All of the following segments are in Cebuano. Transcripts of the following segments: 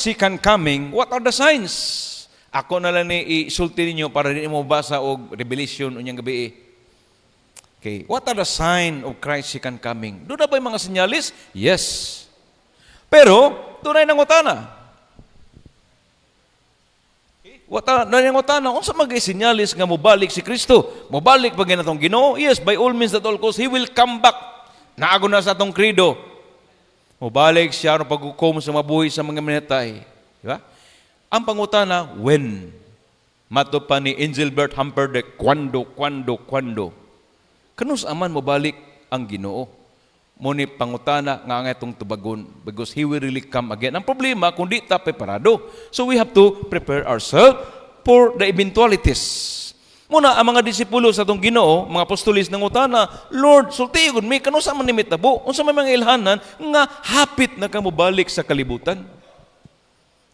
Christ's second coming, what are the signs? Ako na lang ni isulti ninyo para di mo basa og Revelation unyang gabi. Okay, what are the sign of Christ's second coming? Duna ba mga sinyalis? Yes. Pero dunay nangutana. What are nangutana? Unsa man sinyalis nga mobalik si Kristo? Mobalik ba atong Ginoo? Yes, by all means, at all costs, He will come back. Naa gud na sa atong credo. Mobalik siya aron paghukom sa mabuhi, sa mga minatay. Di ba? Ang pangutana, when? Matod pa ni Engelbert Humperdinck, "Quando, quando, quando?" Kanus-a man mobalik ang Ginoo? Mao ni pangutana nga ang itong tubagon because He will really come again. Ang problema, kung di ta preparado. So we have to prepare ourselves for the eventualities. Mao na, ang mga disipulo sa atong Ginoo, mga apostolis, nangutana, "Lord, sulti gud mi, kanus-a man ni mitabo? Unsa may mga ilhanan nga hapit na ka mobalik sa kalibutan?"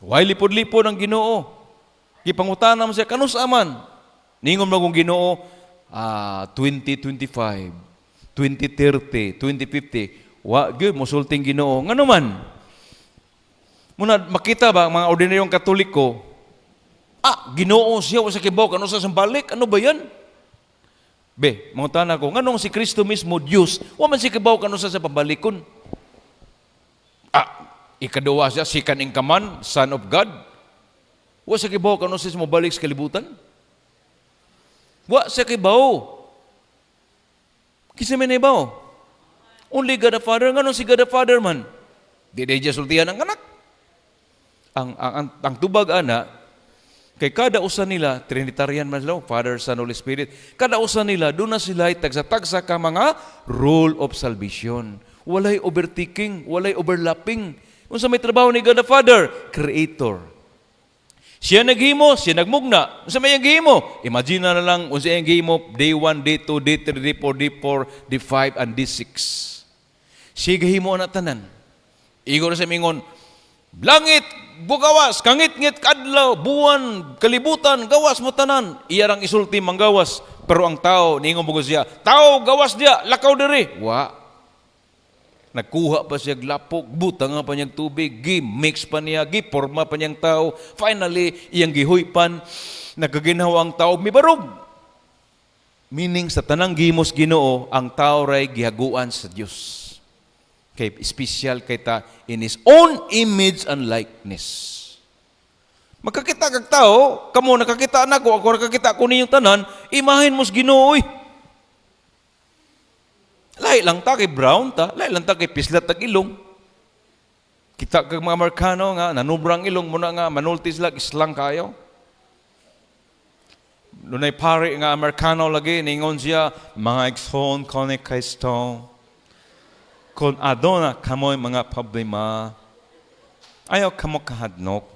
Way lipod-lipod ang Ginoo. Gipangutana mo siya, "Kanus-a man?" Ningon mo kung Ginoo, 2025, 2030, 2050, wa gyud mosulting Ginoo. Ngano man? Mao na makita ba ang mga ordinaryong Katoliko, "Ah, Ginoo siya, wa sa kibaw kanus-a sa balik, ano ba yan?" Be, mangutana ko, nganong si Kristo mismo, Diyos, wa man siya kibaw kanus-a sa pabalikon? Ah, ikaduwa siya, second in command, Son of God. Wa siya kibaw kanus-a siya mobalik sa kalibutan? Wa siya kibaw. Kinsa may nahibaw? Only God the Father. Nganong si God the Father man? Di di siya sultihan ang anak. Ang tubag ana, kay kada usa nila, Trinitarian man sila, Father, Son, Holy Spirit. Kada usa nila, duna sila tagsa-tagsa ka mga role of salvation. Walay overtaking, walay overlapping. Unsa may trabaho ni God the Father? Creator. Siya naghimo, siya nagmugna. Unsa may iyang gihimo? Imagine na lang unsa iyang gihimo day 1, day 2, day 3, day 4, day 4, day 5 and day 6. Siya gihimo na tanan. Igo na sa mingon, langit, bugawas, kangitngit, kadlaw, buwan, kalibutan, gawas mo tanan. Iya rang isulti manggawas. Pero ang tao, ningon mo siya, "Tao, gawas diya, lakaw diri." Wa. Nagkuha pa siya lapok, butang pa niyang tubig, gi-mix pa niya, gi-porma pa niyang tao. Finally, iyang gihuypan, nagkaginhawa ang tao, mibarog. Meaning, sa tanang gihimos Ginoo, ang tao ray gihaguan sa Dios. Kay special kay ta in His own image and likeness. Magkakita kag tao, kamo nakakita nako, ako nakakita ko ninyong tanan, imahin mo sa Ginoo. Oy. Lahi lang ta kay brown ta, lahi lang ta kay pislat tag ilong. Kita kag mga Amerikano nga nanubrang ilong mao na nga manulti sila islang kayo. Dunay pare nga Amerikano lagi, ningon siya, "Mga igsoon ko ni Kristo, kung aduna kamoy mga problema, ayaw kamo kahadlok.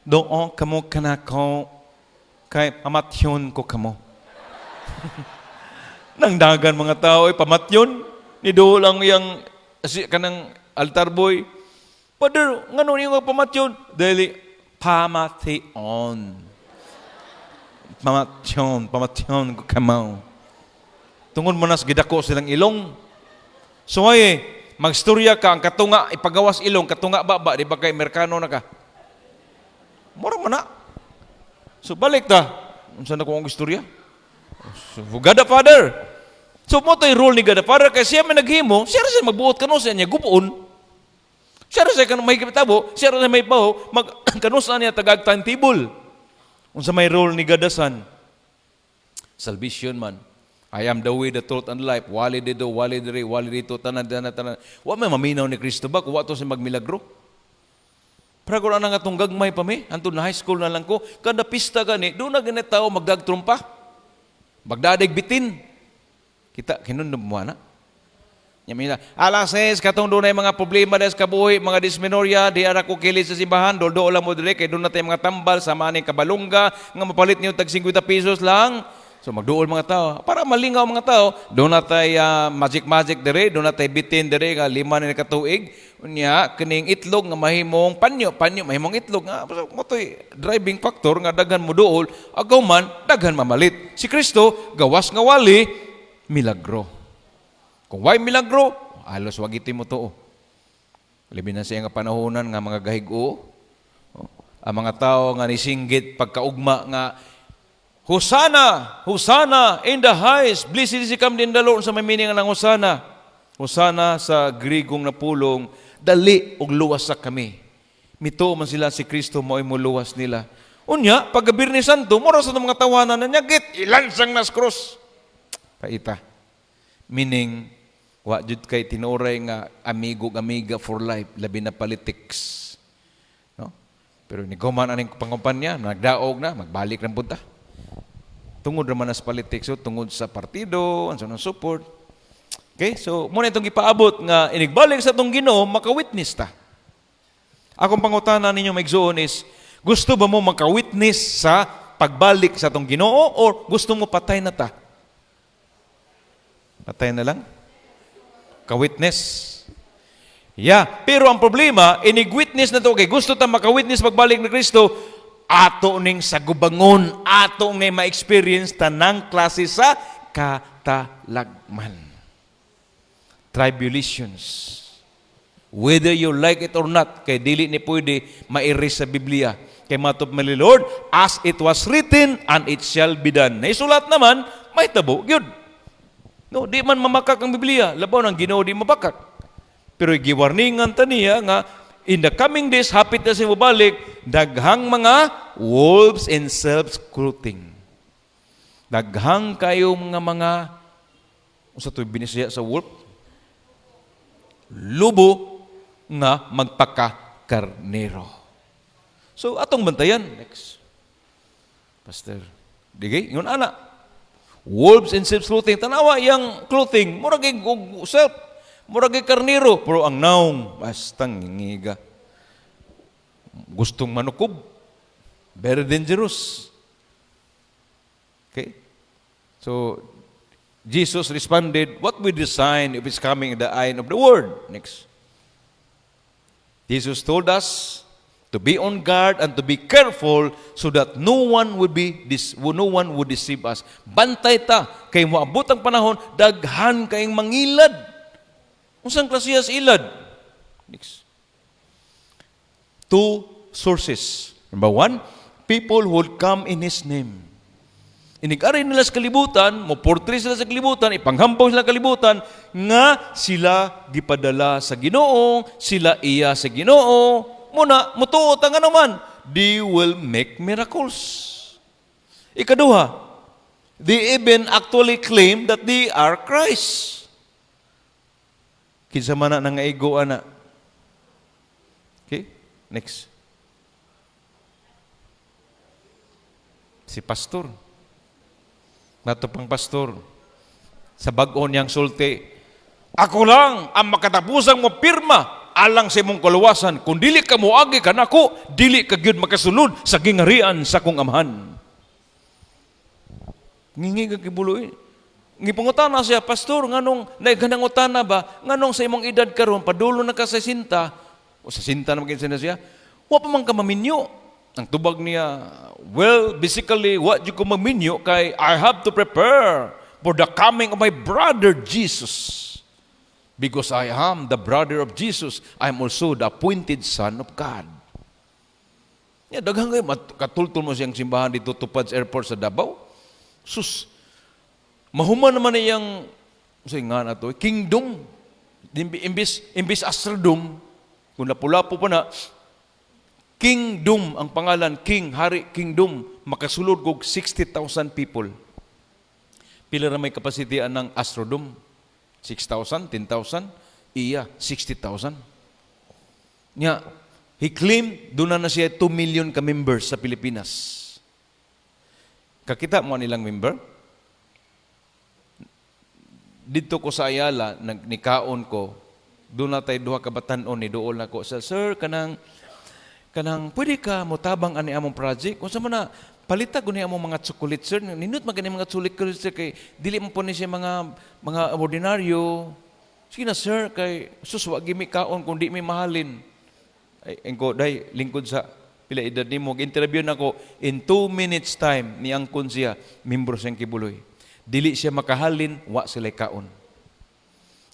Duol kamo kanako, kay pamatyon ko kamo." Nangdagan mga tao ay pamatyon. Ni lang yang si kanang altar boy. "Father, ngano niyo nga pamatyon?" "Dili pamation. Pamatyon, pamatyon ko kamo." Tungod mo nas gidako silang ilong. So ay, magstorya ka, ang katunga ipagawas ilong, katunga baba, di ba kay Amerikano na ka? Mura man na. So balik ta. Unsa na ko ang istorya? So, God the Father. So mao to'y role ni God the Father kay siya may naghimo, siya ra siya magbuot kanus-a niya gub-on. Siya ra siya kanang may kitabo, siya ra siya may baho, mag kanus-a niya tagag timetable. Unsa may role ni God the Son? Salvation man. I am the way, the truth, and life. Wali dito, wali diri, wali dito, tanan, tanan, tanan. Wa may maminaw ni Kristo ba kung wa to siya magmilagro? Pero kung nga itong gagmay pa mi, hantod na high school na lang ko, kada pista gani, duna gani tao magdagtrumpa. Magdadig bitin. Kita, kinundom mo na. Nya alas 6, katong dunay mga problema des kabuhi, mga dysmenorrhea, di ara ko kili sa simbahan, doldo lang mo dire kay duna tay mga tambal sama ni kabalungga nga mapalit niyo tag 50 pesos lang. So magduol mga tao para malingaw mga tao, duna tay magic magic dire, duna tay bitin dire nga 5 ni katuig. Unya kining itlog nga mahimong panyo, panyo mahimong itlog nga mao to'y driving factor nga daghan mo duol, agaw man daghan mamalit. Si Kristo gawas nga wali, milagro. Kung way milagro, halos wag iti mo tuo. Labi na siya nga panahonan nga mga gahigo. Ang mga tao nga nisinggit pagkaugma nga, "Hosana! Hosana in the highest! Blessed is he come in the Lord." Sa may meaning ng Hosana? Hosana sa Grigong na pulong, dali og luwas sa kami. Mituo man sila si Kristo mao'y moluwas nila. Unya, pagka Biyernes Santo, mura sa mga tawanan na nyagit, ilansang nas cross. Paita. Meaning, wa jud kay tinuray nga amigo amiga for life, labi na politics. No? Pero ni guman aning pangumpanya, nagdaog na, magbalik ng punta. Tungod raman sa politics, so, tungod sa partido, ang ng support. Okay, so muna itong gipaabot nga inigbalik sa atong Ginoo, maka-witness ta. Akong pangutana ninyo, maigsuon, is, gusto ba mo maka-witness sa pagbalik sa atong Ginoo or gusto mo patay na ta? Patay na lang? Ka-witness. Yeah, pero ang problema, inig-witness na to, okay, gusto ta maka-witness pagbalik ni Kristo, ato ning sagubangon, ato ning ma-experience tanang klase sa katalagman. Tribulations. Whether you like it or not, kay dili ni pwede ma-erase sa Biblia. Kay matop man ni Lord, "As it was written, and it shall be done." Naisulat naman, may tabo, gyud. No, di man mamakak ang Biblia, labaw ng Ginoo di mabakak. Pero giwarningan ta niya nga in the coming days, hapit na siya mobalik, daghang mga wolves in sheep's clothing. Daghang kayo mga unsa to binisaya sa wolf? Lubo nga magpaka-karnero. So atong bantayan. Next. Pastor, digay, ingon ana. Wolves in sheep's clothing. Tanawa yang clothing, murag og self, murag karnero, pero ang naong bastang ngingiga. Gustong manukob. Very dangerous. Okay? So, Jesus responded, "What will the sign if it's coming in the eye of the world?" Next. Jesus told us to be on guard and to be careful so that no one would deceive us. Bantay ta kay moabot ang panahon daghan kayong mangilad. Unsang klasehas ilad? Next. Two sources. Number one, people who would come in His name. Inig-ari nila sa kalibutan, mo portray sila sa kalibutan, ipanghampaw sila sa kalibutan, nga sila gipadala sa Ginoo, sila iya sa Ginoo. Muna, mutuo ta nga naman, they will make miracles. Ikaduha, they even actually claim that they are Christ. Kinsa man na nangaigo ana. Okay? Next. Si pastor. Nato pang pastor. Sa bag-o niyang sulti, "Ako lang ang makatapusang mo pirma alang sa imong kaluwasan. Kung dili ka moagi kanako, dili ka gyud makasulod sa gingarian sa akong amahan." Ngingi ka kibuloy. Ngipangutana siya, "Pastor, nganong naiganangutana ba, nganong sa imong edad karon padulo na ka sa sinta, o sa sinta na maging na siya, wa pa man ka maminyo?" Ang tubag niya, "Well, basically, wa jud ko maminyo kay I have to prepare for the coming of my brother Jesus. Because I am the brother of Jesus, I am also the appointed Son of God." Ya, daghang kayo, katultol mo siyang simbahan dito tupad sa airport sa Davao. Sus, mahuman naman iyang, sa nga na to, kingdom. Imbis Astrodome, kung lapu-lapu pa na, Kingdom ang pangalan, King, Hari, Kingdom, makasulod og 60,000 people. Pila ra may capacity ang Astrodome? 6,000, 10,000? Iya, 60,000. Nya, he claimed doon na siya 2 million ka members sa Pilipinas. Kakita mo nilang member? Dito ko sa Ayala, nikaon ko, doon na tayo duha ka batan-on ni duol na ko sa sir kanang kanang pwede ka motabang ani among project kung sa man na palita guni among mga chocolate, sir. Nindot man gani mga chocolate, sir, kay dili man po ni siya mga ordinaryo. Sige na, sir, kay sus wa gimi kaon kung di mi mahalin." Ay engko day lingkod sa pila edad nimo. Interview nako in 2 minutes time, niangkon siya, membro siyang kibuloy. Dili siya makahalin, wa sila kaon.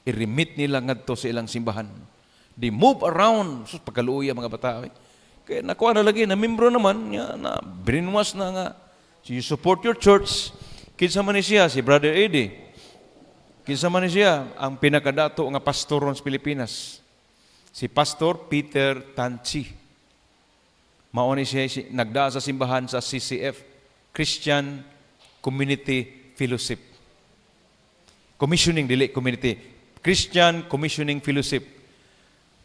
I-remit nila ngadto sa ilang simbahan. They move around. Sus, pagkaluoya mga bata. Eh. Kaya nakuha na lagi, na membro naman, nga, na brainwash na nga. So you support your church. Kinsa man ni siya, si Brother Eddie. Kinsa man ni siya, ang pinakadato nga pastor ron sa Pilipinas. Si Pastor Peter Tanchi. Mao ni siya si, nagdaa sa simbahan sa CCF, Christian Community Fellowship. Commissioning, dili community. Christian Commissioning Fellowship.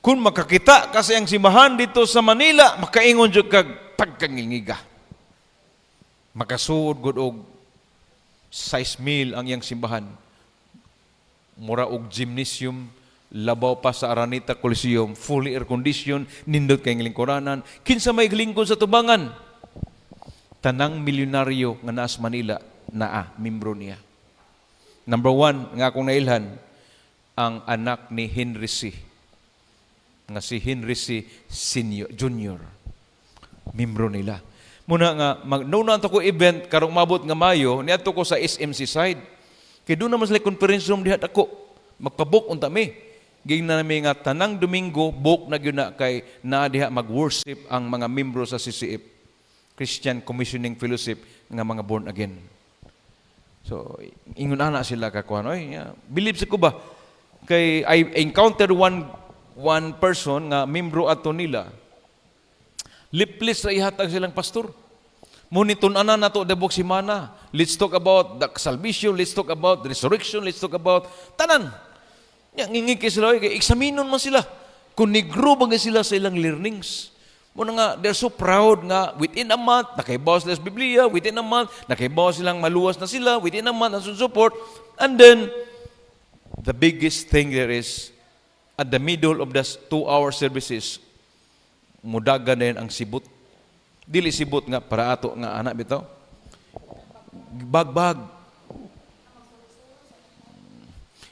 Kung makakita kasi ang simbahan dito sa Manila, makaingon jud kag pagkangingiga. Makasuod gud og 6 mil ang iyang simbahan. Mura og gymnasium, labaw pa sa Araneta Coliseum, fully air condition, nindot kay lingkuranan. Kinsa may lingkod sa tubangan? Tanang milyonaryo nga naas Manila, naa, membro niya. Number one, nga akong nailhan, ang anak ni Henry Sy. Nga si Henry Sy. Senior, Junior. Membro nila. Muna nga, mag, no na ko event, karong mabot nga Mayo, niadto ko sa SMC side. Kay doon naman sila conference room diha ako. Magpabook unta mi. Giingnan nami nga tanang Domingo, book na gyud na kay naa diha mag-worship ang mga membro sa CCF, Christian Commissioning Fellowship, nga mga born again. So, ingon ana sila kakuan. Oy, yeah. Believe sa ko ba? Kay I encountered one person nga membro ato nila. Leaflets ra ihatag silang pastor. Ngunit tun-anan nato debok simana. Let's talk about the salvation, let's talk about the resurrection, let's talk about tanan. Nya ngingiki sila oy, kay eksaminon man sila. Kung negro ba sila sa ilang learnings. Muna nga, they're so proud nga within a month, nakaibaw sila sa Biblia, within a month, nakaibaw silang maluwas na sila, within a month, nasa support. And then, the biggest thing there is, at the middle of the 2-hour services, mudaga din ang sibot. Dili sibot nga para ato nga anak bitaw. Bagbag.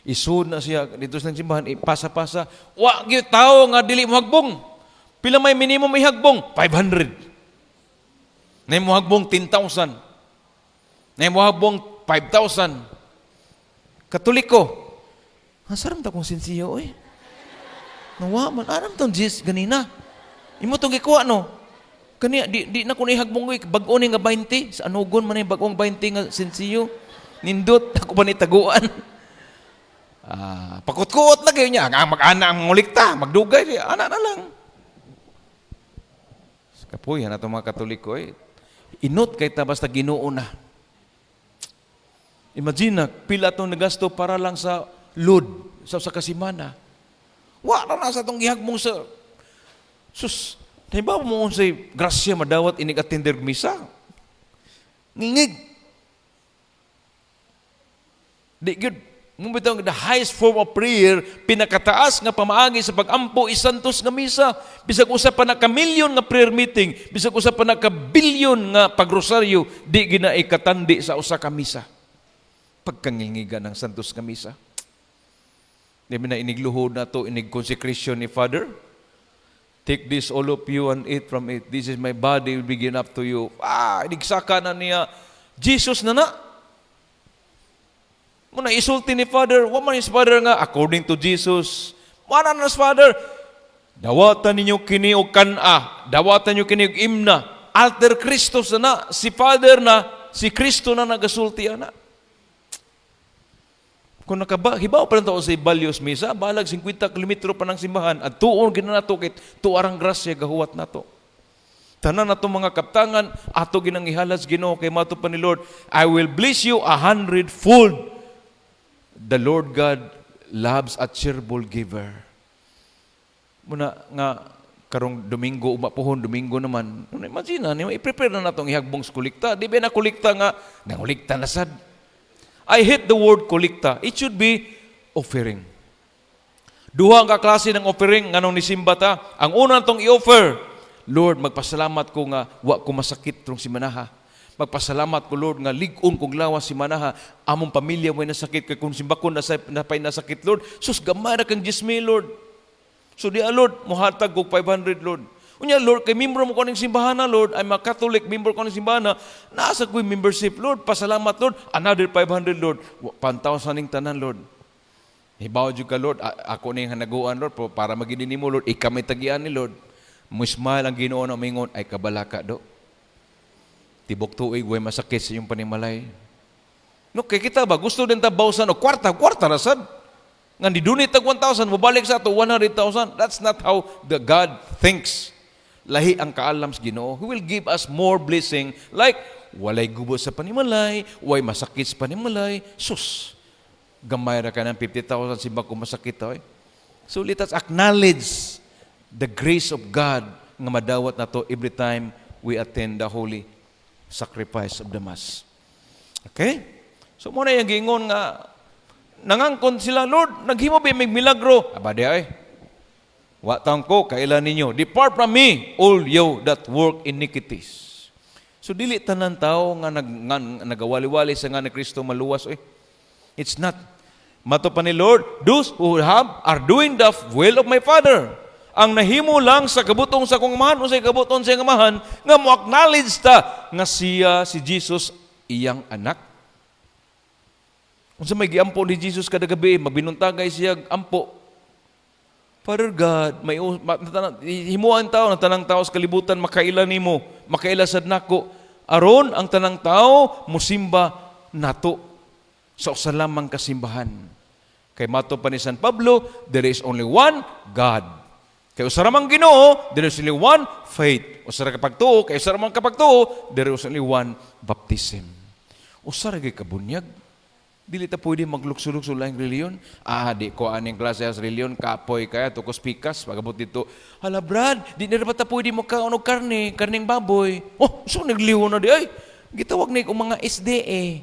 Isud na siya dito sa simbahan, ipasa-pasa. Wa gyud tawo nga dili mo hagbong. Pila may minimum ihagbong? 500. Nay mo hagbong 10,000. Nay mo hagbong 5,000. Katoliko. Hasaram ta kong sensiyo oy. Nawa man aram tong Jis ganina. Imo tong gikuha no. Kani di na ko ihagbong oy, bag-o ni nga 20 sa anugon man ni bag-ong 20 nga sensiyo. Nindot ako pa ni taguan. Ah, pakutkuot na kayo niya. Ang mag-ana ang ngulikta, magdugay, di, ana na lang. Kapuyan na itong mga Katoliko eh. Inot kay ta basta Ginoo na. Imagine na, pila itong nagasto para lang sa load, sa kasimana. Wa na na sa itong gihagbong sa. Sus, naiba mo unsay grasya madawat inig attender misa. Ngingig. Di gyud mo bitaw the highest form of prayer, pinakataas nga pamaagi sa pag-ampo is santos nga misa. Bisag usa pa na ka milyon nga prayer meeting, bisag usa pa na ka bilyon nga pagrosaryo, di gina ikatandi sa usa ka misa. Pagkangingigan ng santos nga misa. Di ba na inigluhod na to, inig consecration ni Father? "Take this, all of you, and eat from it. This is my body will be given up to you." Ah, inigsaka na niya. Jesus na na. Muna isulti ni Father, wa man is Father nga according to Jesus. Wala na Father. "Dawatan ninyo kini og kan-a, dawatan ninyo kini og imna." Alter Christus na na, si Father na, si Kristo na nagasulti ana. Kung nakaba, hibaw pa lang tao sa Ibalyos Misa, balag 50 kilometro pa ng simbahan, at tuon gina nato kay tuarang grasya gahuwat nato. Tanan nato mga kaptangan, ato ginang ihalas Ginoo kay mato pa ni Lord, "I will bless you a hundredfold." The Lord God loves a cheerful giver. Muna nga karong Domingo umapuhon, Domingo naman. Imagine na, i-prepare na natong ihagbong sa kolekta. Di ba na kolekta nga, nangulikta na sad. I hate the word kolekta. It should be offering. Duha ang kaklase ng offering nganong nisimba ta. Ang una tong i-offer, "Lord, magpasalamat ko nga wa ko masakit trong simanaha. Magpasalamat ko, Lord, nga lig-on kong lawas simanaha. Among pamilya mo nasakit kay kung simbakon na napay nasakit, Lord. Sus, gamay ra kang 10,000, Lord. So di Lord, muhatag og 500, Lord. Unya, Lord, kay membro mo ko ning simbahan na, Lord, I'm a Catholic, member ko ning simbahan na, nasa ko'y membership, Lord, pasalamat, Lord, another 500, Lord. Pantaw sa ning tanan, Lord. Hibaw jud ka, Lord, ako ning hanaguan, Lord, para magini nimo, Lord, ikaw may tagian ni Lord." Mo smile ang Ginoo na mingon, "Ay kabalaka do. Tibok tuig way masakit sa iyong panimalay." No, kay kita ba gusto din ta bawsan og kwarta, kwarta ra sad. Nga ni donate tag 1,000, mobalik sa ato 100,000. That's not how the God thinks. Lahi ang kaalam sa Ginoo. He will give us more blessing like walay gubo sa panimalay, way masakit sa panimalay. Sus, gamay ra ka ng 50,000 simba kung masakit oy. So let us acknowledge the grace of God nga madawat nato every time we attend the holy sacrifice of the Mass. Okay? So mao na yung giingon nga nangangkon sila, "Lord, naghimo ba may milagro?" "Aba di ay. Wa taon ko kaila ninyo. Depart from me, all you that work iniquities." So dili tanan tao nga nagawali-wali sa ngalan ni Kristo maluwas oy. It's not. Mato pa ni Lord, "Those who have are doing the will of my Father." Ang nahimo lang sa kabutong sa akong Amahan, unsay kabuton sa iyang Amahan, nga mo acknowledge ta nga siya si Jesus iyang anak. Unsa may giampo ni Jesus kada gabi, magbinuntagay siya ampo. "Father God, may himuan tao ng tanang tao sa kalibutan makaila nimo, makaila sad nako. Aron ang tanang tao musimba nato sa usa lamang kasimbahan." Kay mato pa ni San Pablo, there is only one God. Kay usa ra man Ginoo, there is only one faith. Usa ra ka pagtuo, kay usa ra man kapagtuo, there is only one baptism. Usa ra gyud kabunyag. Dili ta pwede maglukso-lukso laing reliyon. "Ah, di ko aning klase sa reliyon, kapoy kaya tukos pikas pagabot dito. Hala Brad, di na ba ta pwede mo kaon og karne, karning baboy?" Oh, so nagliho na di ay. Gitawag ni og mga SDA.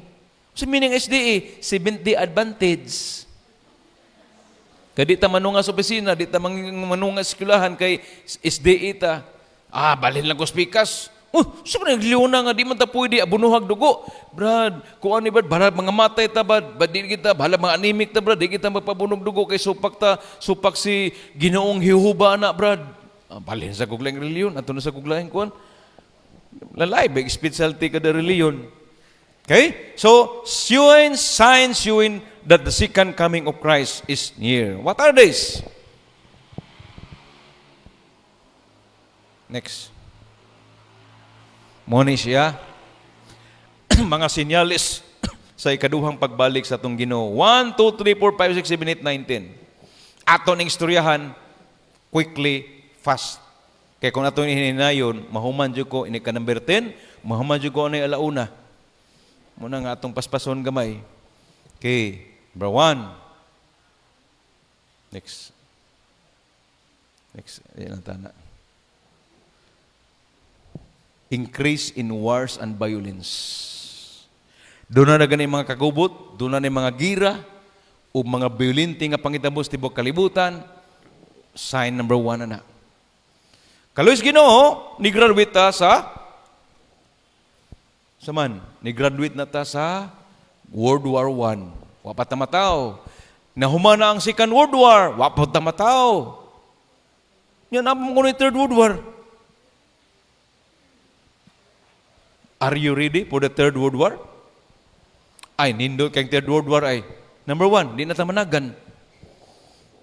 Sa meaning SDA, Seventh Day Advantage. Kay di ta manunga sa opisina, di ta manunga sa eskwelahan kay SDA ta. "Ah, balhin lang ko sa pikas." "Oh, so nagliho na nga di man ta pwede abunuhag dugo. Brad, kuan ni Brad, bahala mga matay ta Brad, bad di kita, bahala mga anemic ta Brad, di kita magpabunog dugo kay supak ta, supak si Ginoong Jehovah na Brad." Ah, balhin sa kog laing reliyon, ato na sa kog laing kuan. Lalay, big specialty kada reliyon. Okay? So, signs showing that the second coming of Christ is near. What are these? Next. Mao ni siya mga senyales sa ikaduhang pagbalik sa atong Ginoo. 1, 2, 3, 4, 5, 6, 7, 8, 9, 10. Ato ning istoryahan quickly, fast. Kaya kung ato hininayon, mahuman jud ko ini ka number 10, mahuman jud ko ani alauna. Muna nga atong paspason gamay. Okay, number 1. Next. Next, yan ang tana. Increase in wars and violence. Doon na gani mga kagubot, doon na ni mga gira, o mga violente nga pangitabo sa tibuok kalibutan, sign number 1 na na. Kaluoy sa Ginoo, ni-graduate ta sa man, ni-graduate na ta sa World War I. Wa pa ta mataw. Nahuman na ang Second World War, wa pa ta mataw. Yan ang mo Third World War. Are you ready for the Third World War? Ay, nindot kay Third World War ay. Number 1, di na ta managan.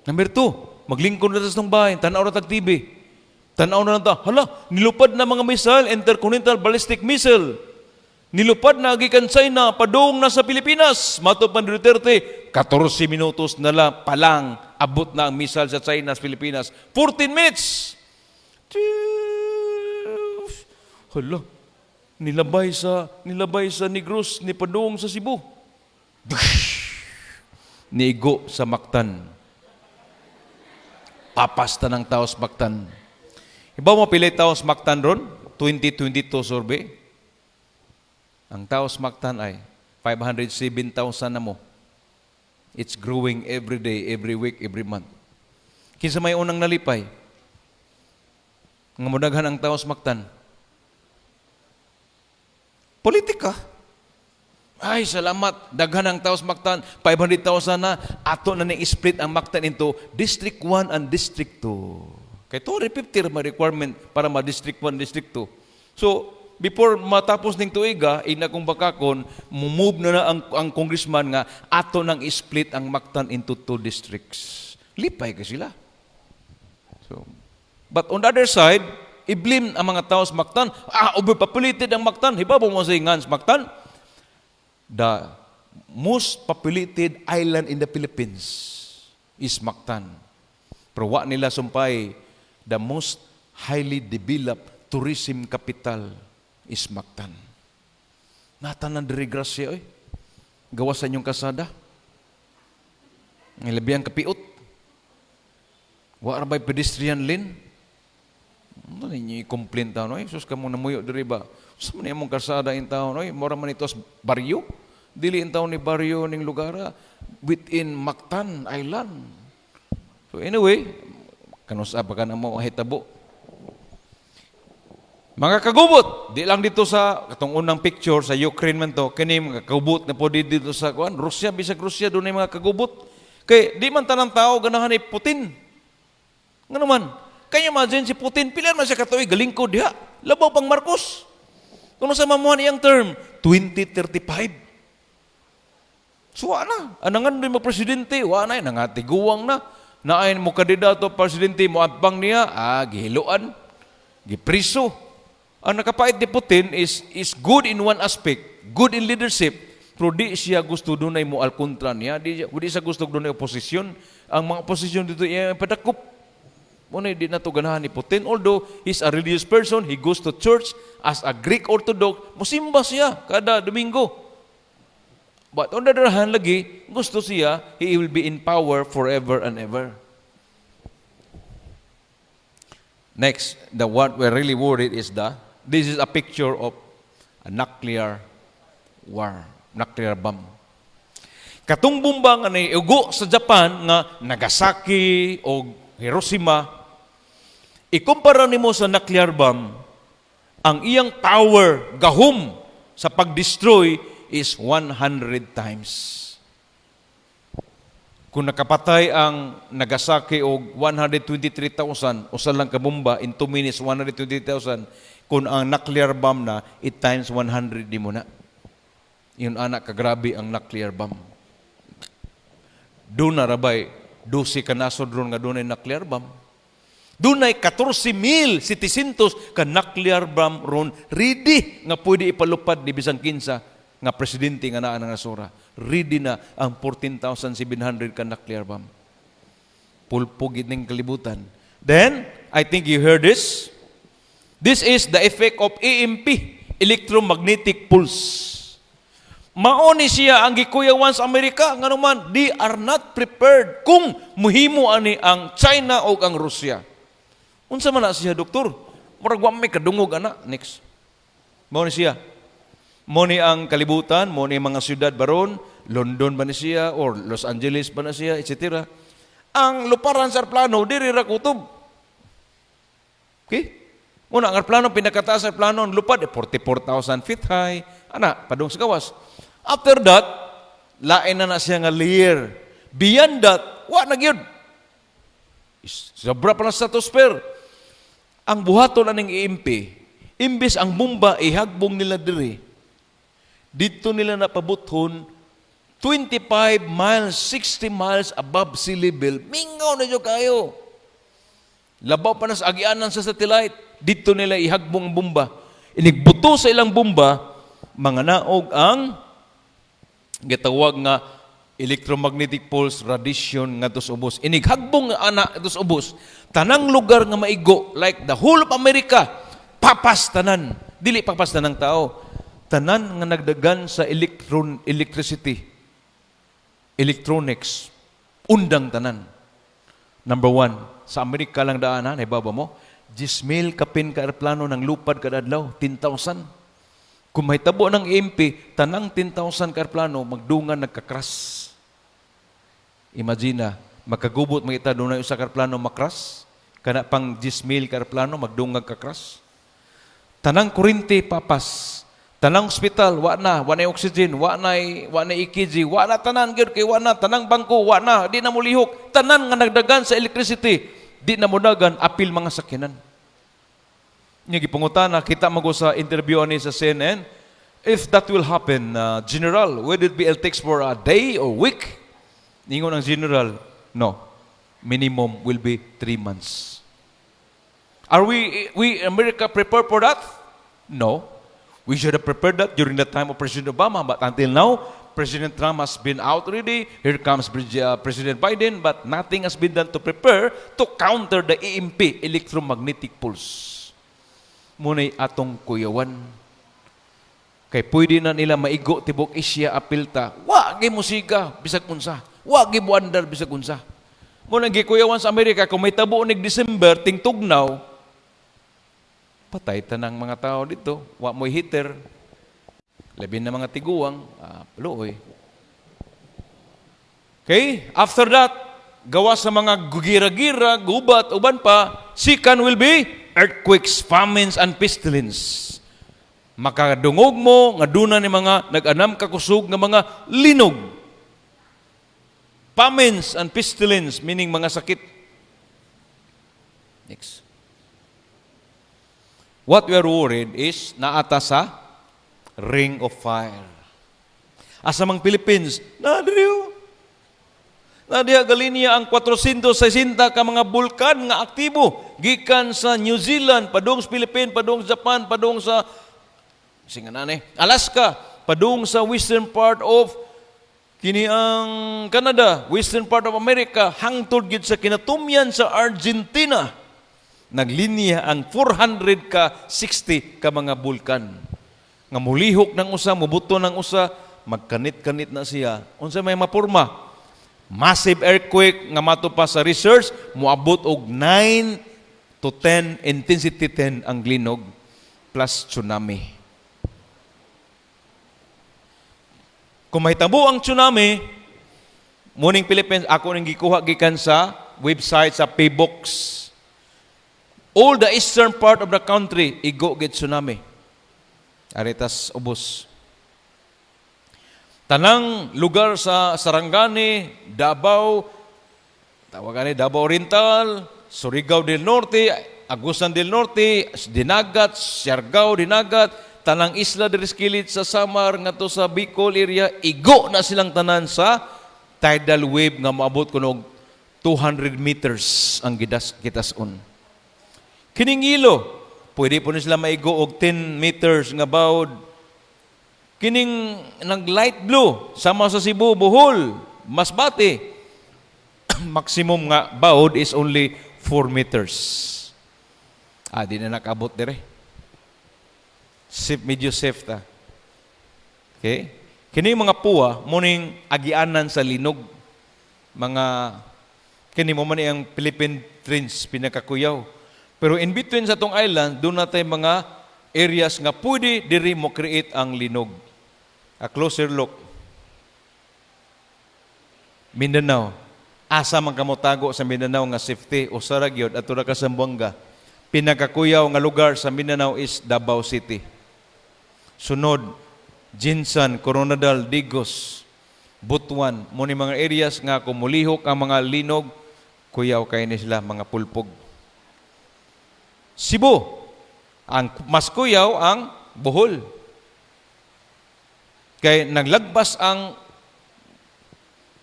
Number 2, maglingkod na ta sa bahay, tanaw na tag TV. Tanaw na lang ta, hala, nilupad na mga missile, intercontinental ballistic missile. Nilupad na gikan China, padung na sa Pilipinas. Mato pa ni Duterte, 14 minutos na lang palang abot na ang missile sa China sa Pilipinas. 14 minutes! Hala, nilabay sa Negros, ni padung sa Cebu. Niigo sa Mactan. Papasta ng tao sa Mactan. Iba mo pili tao sa Mactan ron? 2022 survey. Ang tao sa Mactan ay 507,000 na mo. It's growing every day, every week, every month. Kinsa may unang nalipay? Nga modaghan ang tao sa Mactan. Politika. Ay, salamat. Daghan ang tao sa Mactan. 500,000 na. Ato na ni split ang Mactan into District 1 and District 2. Kay 250 ma requirement para ma District 1, District 2. So, before matapos ning tuiga, ina kong bakakon, move na na ang congressman nga ato nang split ang Mactan into two districts. Lipay ka sila. So, but on the other side, I-blame ang mga tao sa Mactan. Ah, overpopulated ang Mactan. Hibaw mo sa ingan sa Mactan. The most populated island in the Philippines is Mactan. Pero wa nila sumpay, the most highly developed tourism capital is Mactan. Natanan diri, grasya oy. Gawas sa inyong kasada. Ang ilabiyang kapiot. Wa ra ba'y pedestrian lane? Ano ninyo i-complain taon, oy? Sus, kamo namuyo diri ba? Sa man imong kasada in taon, oy? Mura man ito sa baryo. Dili in taon ni baryo ning lugar ah, within Mactan Island. So anyway, kanusa pa ka na mo hitabo. Mga kagubot, di lang dito sa katong unang picture sa Ukraine man to, kini mga kagubot na po dito sa kuan, Russia, bisag Russia dunay mga kagubot. Kay di man tanang tao ganahan ni Putin. Nga naman, kaya imagine si Putin, pila man siya katuig galingkod diha. Labaw pang Marcos. Kung sa mamuha iyang term, 2035. So, wa na. Anangan din mo presidente, wa na, nangatiguang na. Naayin mo kandidato presidente, mo atbang niya, ah, gihiluan, gipriso. Ang nakapait ni Putin is good in one aspect, good in leadership, pero di siya gusto dunay mo alkontra niya, di siya gusto dunay oposisyon. Ang mga oposisyon dito iya padakop. Muna di na to ganahan ni Putin. Although he's a religious person, he goes to church as a Greek Orthodox, musimba siya kada Domingo. But on the other hand, lagi, gusto siya, he will be in power forever and ever. Next, the what we're really worried is this is a picture of a nuclear war, nuclear bomb. Katong bomba nga ugo sa Japan nga Nagasaki o Hiroshima, ikumpara nimo sa nuclear bomb, ang iyang power, gahom sa pag-destroy is 100 times. Kung nakapatay ang Nagasaki og 123,000, usa lang ka bomba in 2 minutes 123,000, kung ang nuclear bomb na, it times 100 di mo na. Yun anak kagrabe ang nuclear bomb. Doon na rabay, 12 ka nasod ron nga dunay nuclear bomb. Dunay 14,700 ka nuclear bomb ron ready nga pwede ipalupad ni bisan kinsa nga presidente nga naa ng nasura. Ready na ang 14,700 ka nuclear bomb. Pulpugit ning kalibutan. Then, I think you heard this. This is the effect of EMP, electromagnetic pulse. Mao ni siya ang gikuyawan sa Amerika nga naman they are not prepared kung muhimo ani ang China o ang Russia. Unsa man na siya, doktor? Murag wa may kadungog ana. Next. Mao ni siya. Mo ni ang kalibutan, mo ni mga syudad baron, London ba ni siya or Los Angeles ba na siya, etc. Ang luparan sa plano diri ra kutob. Okay? Muna, ang plano, pinakataas sa plano, ang lupad, eh, 44,000 feet high. Ana, padung sa gawas. After that, lain na na siya nga layer. Beyond that, wa na gyud. Sobra pa na stratosphere. Ang buhaton aning EMP, imbes ang bomba ihagbong nila diri, dito nila napabuthon 25 miles, 60 miles above sea level. Mingaw na jud kayo. Labaw pa na sa agianan sa satellite. Dito nila ihagbong ang bomba. Inigbuto sa ilang bomba, mga naog ang gitawag nga electromagnetic pulse radiation ngadto sa ubos. Inighagbong nga ana ngadto sa ubos. Tanang lugar nga maigo, like the whole of America, papas tanan. Dili papas tanang tao. Tanan nga nagdagan sa electricity, electronics, undang tanan. Number one, sa Amerika lang daan ha, naibaba mo, 10,000 kapin ka aeroplano ng lupad kada adlaw, 10,000. Kung mahitabo ng EMP, tanang 10,000 ka aeroplano, magdungan nagka-crash. Imagine na, makagubot mga ita doon na usa ka aeroplano makras, kana pang 10,000 ka aeroplano magdungag ka-crash. Tanang kuryente papas. Tanang ospital wa na, wa na oxygen, wa na EKG, wa na tanan gyud kay wa na tanang bangko, wa na, di na molihok. Tanan nga nagdagan sa electricity, di na modagan apil mga sakyanan. Nya gipangutana kita mago sa interview ani sa CNN, if that will happen, General, would it be it takes for a day or week? Ningon ang general, no. Minimum will be 3 months. Are we America prepared for that? No. We should have prepared that during the time of President Obama, but until now, President Trump has been out already. Here comes President Biden, but nothing has been done to prepare to counter the EMP, electromagnetic pulse. Muna'y atong kuyawan. Kay pwede na nila maigo tibok Asia, apil ta. Wa gyud musiga bisag unsa. Wa gyud muandar bisag unsa. Mo nang gikuyawan sa Amerika kung may tabo nig December tingtugnaw, patay ta ng mga tao dito. Wa mo'y heater. Labi na mga tiguang, luoy. Okay? After that, gawa sa mga gira-gira, gubat, uban pa, second will be earthquakes, famines, and pestilence. Makadungog mo, nga duna ni mga nag-anam kakusog nga mga linog. Famines and pestilence, meaning mga sakit. Next. What we are worried is naata sa ring of fire. Asa mang Philippines, na diriyo. Na diha galinya ang 460 ka mga bulkan nga aktibo gikan sa New Zealand, padung sa Philippines, padung sa Japan, padung sa singanane, Alaska, padung sa western part of kini ang Canada, western part of America, hangtod gid sa kinatumyan sa Argentina. Naglinya ang 400 ka 60 ka mga bulkan. Nga mulihok ng usa, mubuto ng usa, magkanit-kanit na siya. Unsa may mapurma? Massive earthquake nga mato pa sa research, moabot og 9 to 10, intensity 10 ang linog plus tsunami. Kung mahitabo ang tsunami, muning Philippines, ako ning gikuha gikan sa website sa PBOX. All the eastern part of the country, igo gid tsunami. Aritas ubos. Tanang lugar sa Sarangani, Davao, tawagan ni Davao Oriental, Surigao del Norte, Agusan del Norte, Dinagat, Siargao, Dinagat, tanang isla diri sa kilid sa Samar ngadto sa Bicol area, igo na silang tanan sa tidal wave nga moabot kuno og 200 meters ang gidas gitason. Kining ilo, pwede po ni sila maigo og 10 meters nga bawd. Kining nag light blue sama sa Cebu, Bohol, Masbate, maximum nga bawd is only 4 meters. Ah, di na nakabot dire. Safe, medyo safe ta. Okay? Kini mga puwa, muning agianan sa linog. Mga, kini mo man ang Philippine Trench, pinakakuyaw. Pero in between sa atong island, doon natay mga areas nga pwede diri mo create ang linog. A closer look. Mindanao. Asa man kamo tago sa Mindanao nga safety o sa gyud ato ra ka Zamboanga? Pinakakuyaw nga lugar sa Mindanao is Davao City. Sunod, GenSan, Koronadal, Digos, Butuan, mo ni mga areas nga kung mulihok ang mga linog, kuyaw kay ni sila mga pulpog. Cebu, ang mas kuyaw ang Bohol. Kay naglagbas ang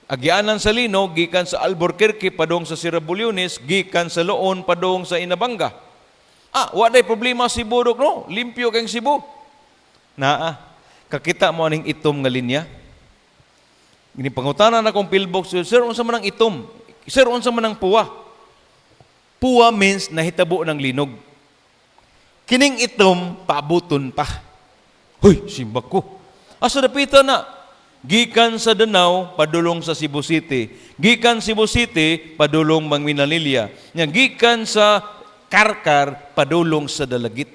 agianan sa linog gikan sa Alburquerque padung sa Sierra Bullones, gikan sa Loon padung sa Inabanga. Ah, wa day problema si Cebu, dok, no? Limpyo kay Cebu. Naa, kakita mo aning itom nga linya? Gini pangutana na kong pillbox, "Sir, unsa man ang itom? Sir, unsa man ang puwa?" Puwa means nahitabo ng linog. Kining itom, paabuton pa. Huy, simbak ko. Asa dapita na? Gikan sa Danao, padulong sa Cebu City. Gikan Cebu City, padulong Minglanilla. Nya gikan sa Carcar, padulong sa Dalagit.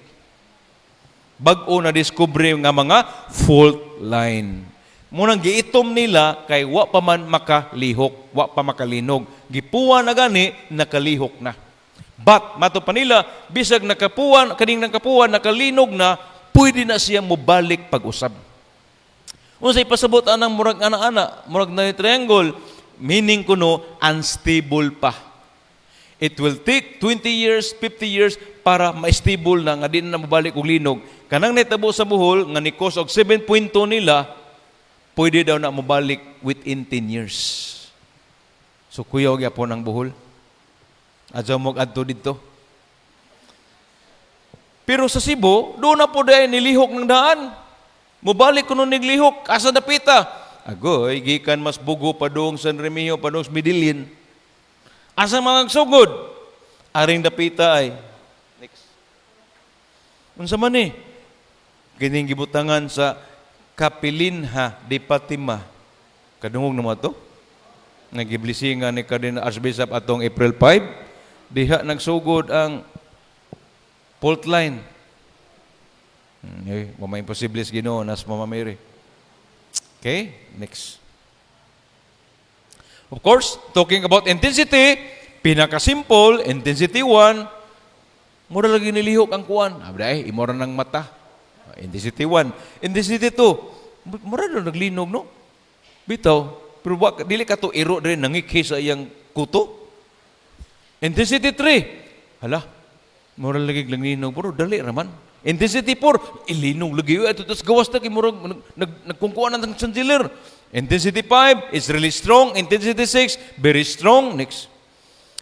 Bag-o na diskubre nga mga fault line. Munang giitom nila kay wa pa man makalihok, wa pa makalinog. Gipuwa na gani, nakalihok na. But mato pa nila, bisag nakapuwan, kaning nakapuwan, nakalinog na, pwede na siya mobalik pag-usab. Unsay pasabot anang murag ana-ana, murag na triangle, meaning kuno unstable pa. It will take 20 years, 50 years para ma-stable na nga di na mobalik og linog. Kanang nitabo sa Bohol nga ni cause og 7.2 nila, pwede daw na mobalik within 10 years. So kuyaw gyapon ang Bohol. Adyaw mo adto didto. Pero sa Cebu, doon na po dahil nilihok ng daan. Mubalik kuno niglihok, asa dapita? Agoy, gikan mas bugo padung San Remigio, padung sa Medellin. Asa mga sugod? Aring dapita ay. Next. Unsa man ni? Kining gibutangan sa Capelinha de Fatima. Kadungog naman to? Nagiblesingan ni Cardinal Archbishop atong April 5. Diha nagsugod ang fault line. Eh, wa may imposible sa Ginoo nas Mama Mary. Okay, next. Of course, talking about intensity, pinaka-simple, intensity 1, mura lagi nilihok ang kuan. Abra eh, imora ng mata. Intensity 1. Intensity 2, mura na naglinog, no? Bitaw, pero wa, dili ka to iro rin nangikhi sa iyang kuto. Intensity 3, hala, mura lagi langinog, pero dali raman. Intensity 4, ilinog lagi. Ito tas gawas na kay murag nag nagkungkuan ng chandelier. Intensity 5 is really strong. Intensity 6, very strong. Next.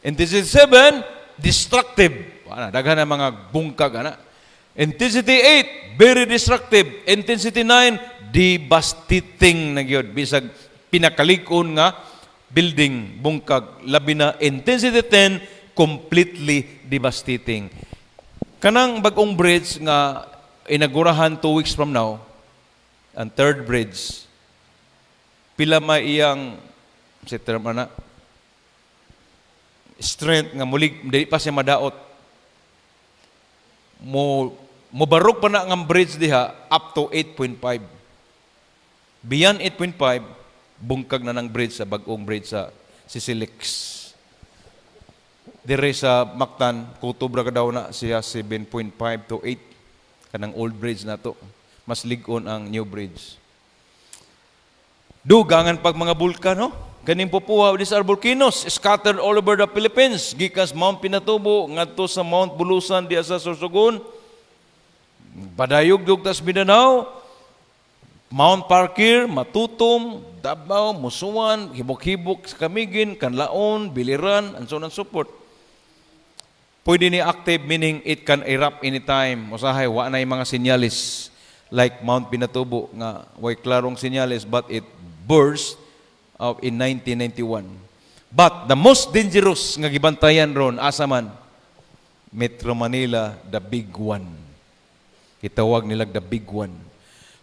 Intensity 7, destructive. Ana, daghan na mga bungkag ana. Intensity 8, very destructive. Intensity 9, devastating na gyud. Bisag pinakalig-on nga building bungkag, labi na intensity 10, completely devastating. Kanang bagong bridge nga inagurahan 2 weeks from now, ang third bridge, pila may iyang si term ana strength nga mulig dili pa siya madaot? Mo mobarog pa na ang bridge diha up to 8.5. Beyond 8.5, bungkag na ng bridge sa bagong bridge sa Sisilex. Dire sa Mactan, kutob ra ka daw na siya 7.5 to 8 kanang old bridge na to. Mas lig-on ang new bridge. Dugangan pag mga bulkan, no? Kaning pupuha, these are volcanoes scattered all over the Philippines. Gikas Mount Pinatubo, ngadto sa Mount Bulusan diya sa Sorsogon. Padayog dug tas Mindanao, Mount Parker, Matutum, Davao, Musuan, Hibok-Hibok sa Camiguin, Canlaon, Biliran, and so on and so forth. Pwede ni active, meaning it can erupt anytime. Usahay, wa na yung mga sinyalis like Mount Pinatubo nga way klarong sinyalis, but it burst out in 1991. But the most dangerous nga gibantayan ron asa man? Metro Manila, the big one. Gitawag nila the big one.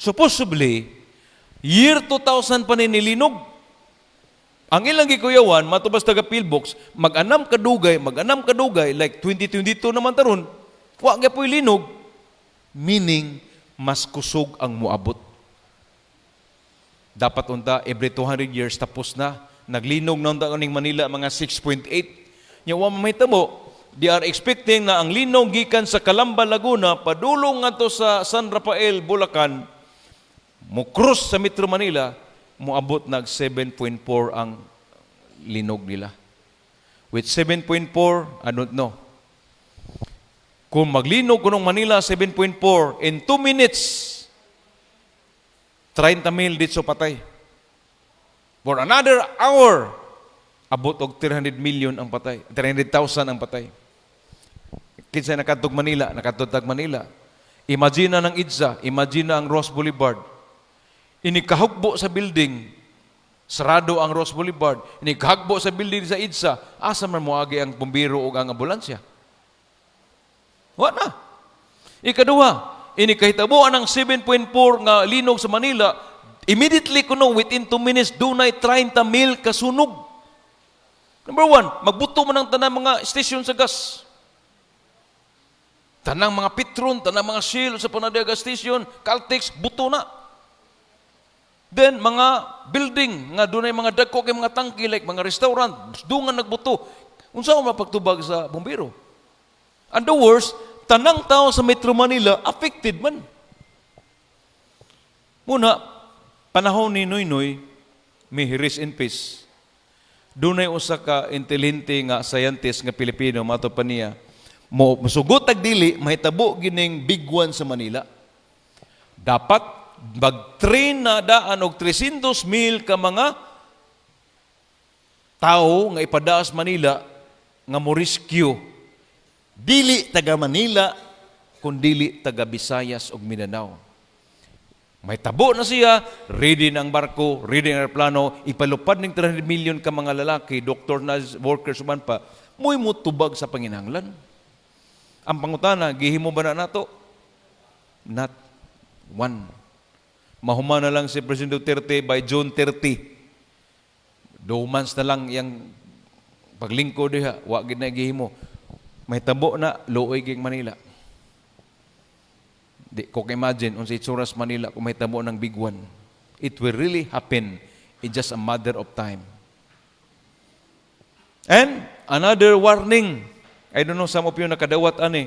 Supposedly, year 2000 pa ni nilinog. Ang ilang gikuyawan, matubas taga pillbox, mag-anam kadugay, mag-anam kadugay, like 2022 naman taron, wa gyapoy linog, meaning mas kusog ang muabot. Dapat unta every 200 years tapos na. Naglinog na unta kaning Manila mga 6.8. Nya wa man mahitabo, they are expecting na ang linog gikan sa Calamba, Laguna, padulong ngadto sa San Rafael, Bulacan, mo cross sa Metro Manila, moabot nag 7.4 ang linog nila. With 7.4, I don't know. Kung maglinog kunong Manila 7.4, in 2 minutes, 30 mil dito patay. For another hour, abot og 300 million ang patay. 300,000 ang patay. Kinsa nakadtog Manila, nakadtog tag Manila. Imagine na ng EDSA, imagine na ang Roxas Boulevard. Inikahugbo sa building, sarado ang Roxas Boulevard. Inikahugbo sa building sa EDSA, asa man moagi ang bumbero o ang ambulansya? Wa na. Ikaduha, inikahitabo ang 7.4 nga linog sa Manila, immediately kuno within 2 minutes dunay 30 mil kasunog. Number one, magbuto man ang tanang mga station sa gas. Tanang mga Petron, tanang mga Shell sa Panadia gas station, Caltex, buto na. Then mga building nga dunay mga dagko kay mga tangki like mga restaurant, dungan nagbuto. Unsa man mapagtubag sa bumbero? And the worst, tanang tao sa Metro Manila affected man. Muna, panahon ni Noynoy, may he rest in peace. Dunay usa ka intelihente nga scientist nga Pilipino, mato pa niya, mo musugot tag dili mahitabo gining big one sa Manila. Dapat mag-train na daan og 300 mil ka mga tao nga ipadaas Manila nga mo rescue dili taga Manila. Kung dili taga Visayas ug Mindanao. May tabo na siya, ready na ang barko, ready ang aeroplano, ipalupad ning 300 million ka mga lalaki, doktor na, workers uban pa, mo'y mutubag sa panginahanglan. Ang pangutana, gihimo ba na nato? Not one. Mahuman na lang si President Duterte by June 30. 2 months na lang yang paglingkod diha, wa gid na gihimo. May tabo na, luoy ging Manila. Di ko ka-imagine unsa itsura sa Manila kung may tabo ng big one. It will really happen. It's just a matter of time. And another warning. I don't know, some of you nakadawat ani.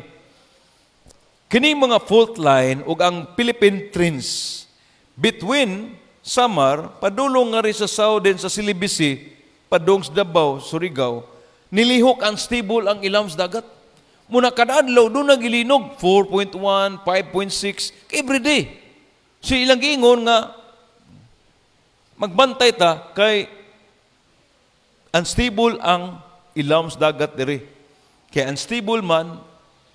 Kini mga fault line ug ang Philippine Trench between Samar padulong nga rin sa southern sa Celebes, padung sa Davao, Surigao, nilihok, unstable ang ilawom sa dagat. Muna kada adlaw doon nagilinog 4.1, 5.6 every day. So ilang giingon nga magbantay ta kay unstable ang ilawom sa dagat diri. Kaya unstable man,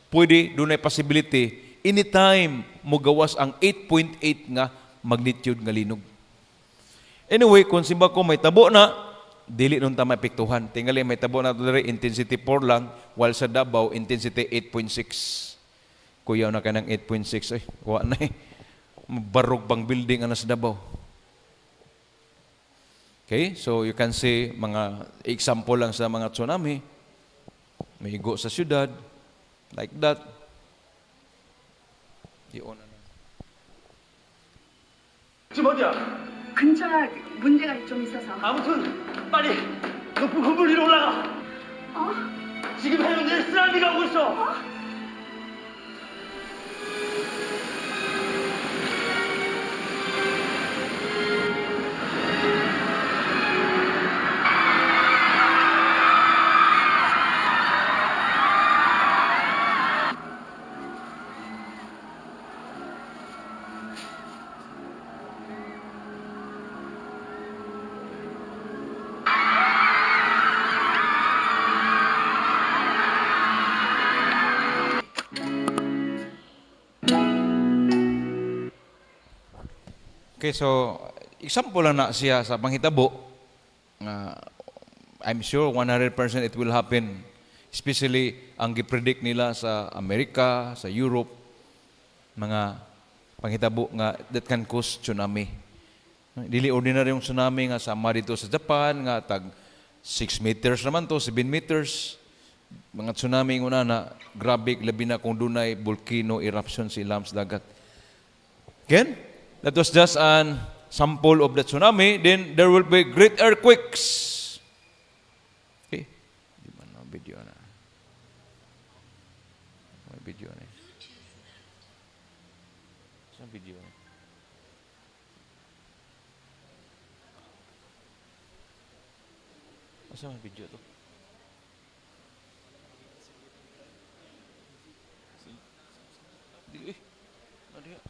pwede dunay possibility anytime mogawas ang 8.8 nga magnitude nga linog. Anyway, kung simba ko may tabo na, dili nun ta maepektuhan. Tingali may tabo na diri, intensity 4 lang, while sa Davao intensity 8.6. Kuyaw na ka ng 8.6 ay, wa na eh. Barog bang building ana sa Davao. Okay, so you can see mga example lang sa mga tsunami. May igo sa syudad, like that. Iyon na. 지금 어디야? 근처야. 문제가 좀 있어서. 아무튼 빨리 높은 건물 위로 올라가. 어? 지금 해운대에 쓰나미가 오고 있어. Okay, so example lang na siya sa panghitabo nga I'm sure 100% it will happen. Especially ang gipredict nila sa Amerika, sa Europe, mga panghitabo nga that can cause tsunami. Dili ordinary yung tsunami nga sama dito sa Japan nga tag 6 meters naman to, 7 meters. Mga tsunami nguna na grabe, labi na kung dunay volcano eruption sa ilawom sa dagat. Again, that was just an sample of the tsunami. Then there will be great earthquakes. Okay. Di ba na video na? May video na. Saan video na? Asa may video to? Di eh. Ano diha?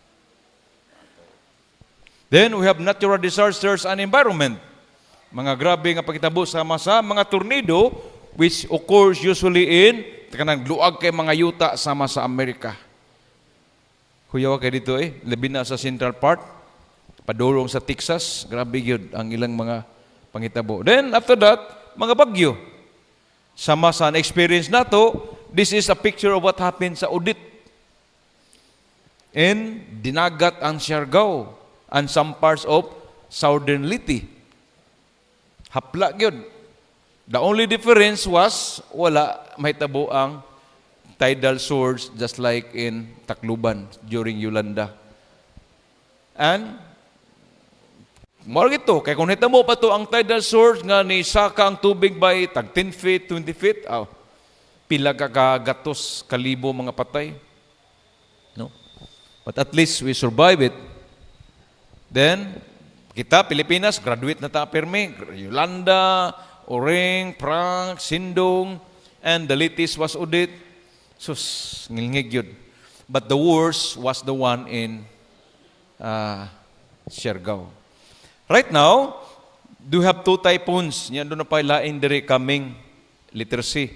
Then we have natural disasters and environment. Mga grabe nga pagkitabo sama sa mga tornado which occurs usually in kanang luag kay mga yuta sama sa Amerika. Kuyawa kay dito eh, labi na sa central part, padulong sa Texas, grabe gyud ang ilang mga pangitabo. Then after that, mga bagyo. Sama sa experience nato, this is a picture of what happened sa Odette. In Dinagat ang Siargao and some parts of Southern Leyte. Hapla gyud. The only difference was wala mahitabo ang tidal surge just like in Tacloban during Yolanda. And Mao gito, kay kung hitamo pa to ang tidal surge nga ni saka ang tubig by tag 10 feet, 20 feet, aw, pila ka kagatos kalibo mga patay. No? But at least we survive it. Then, kita, Pilipinas, graduate na ta pirmi. Yolanda, Oring, Frank, Sindong, and the latest was Odette. Sus, ngilngig yun. But the worst was the one in Siargao. Right now, do have two typhoons. Yan doon na pa lain diri coming, letter C.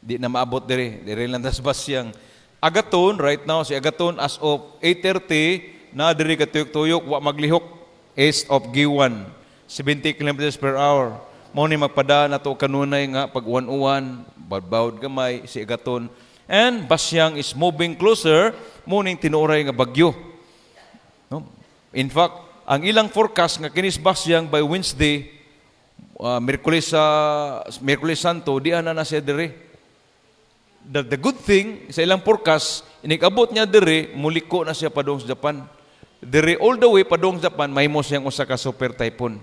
Di na maabot diri. Diri lang tas basyang. Agaton, right now, si Agaton as of 8:30, na diri katuyok-tuyok, wa maglihok, east of Guiuan, 70 kilometers per hour. Mao ni magpada na to kanunay nga pag uwan-uwan, bawd gamay si Agaton. And Basyang is moving closer, mao ning tinuoray nga bagyo. No? In fact, ang ilang forecast nga kinis Basyang by Wednesday, Miyerkules sa Miyerkules Santo, di na na siya diri. The good thing sa ilang forecast, inikabot niya diri, muliko na siya padung sa Japan. Diri all the way padung sa Japan, mahimo siyang usa ka super typhoon.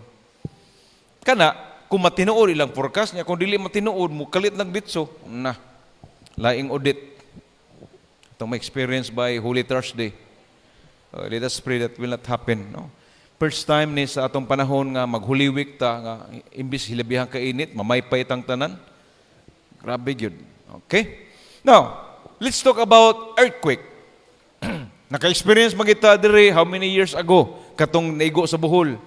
Kana, kung matinuod ilang forecast niya, kung dili matinuod, mukalit lang ditso, na, laing audit. Itong may experience by Holy Thursday. Let us pray that will not happen. No? First time ni sa atong panahon nga mag-Holy Week ta, nga imbis hilabihang kainit, mamaypay tang tanan. Grabe gyud. Okay? Now, let's talk about earthquake. Naka-experience man kita diri how many years ago katong naigo sa Bohol.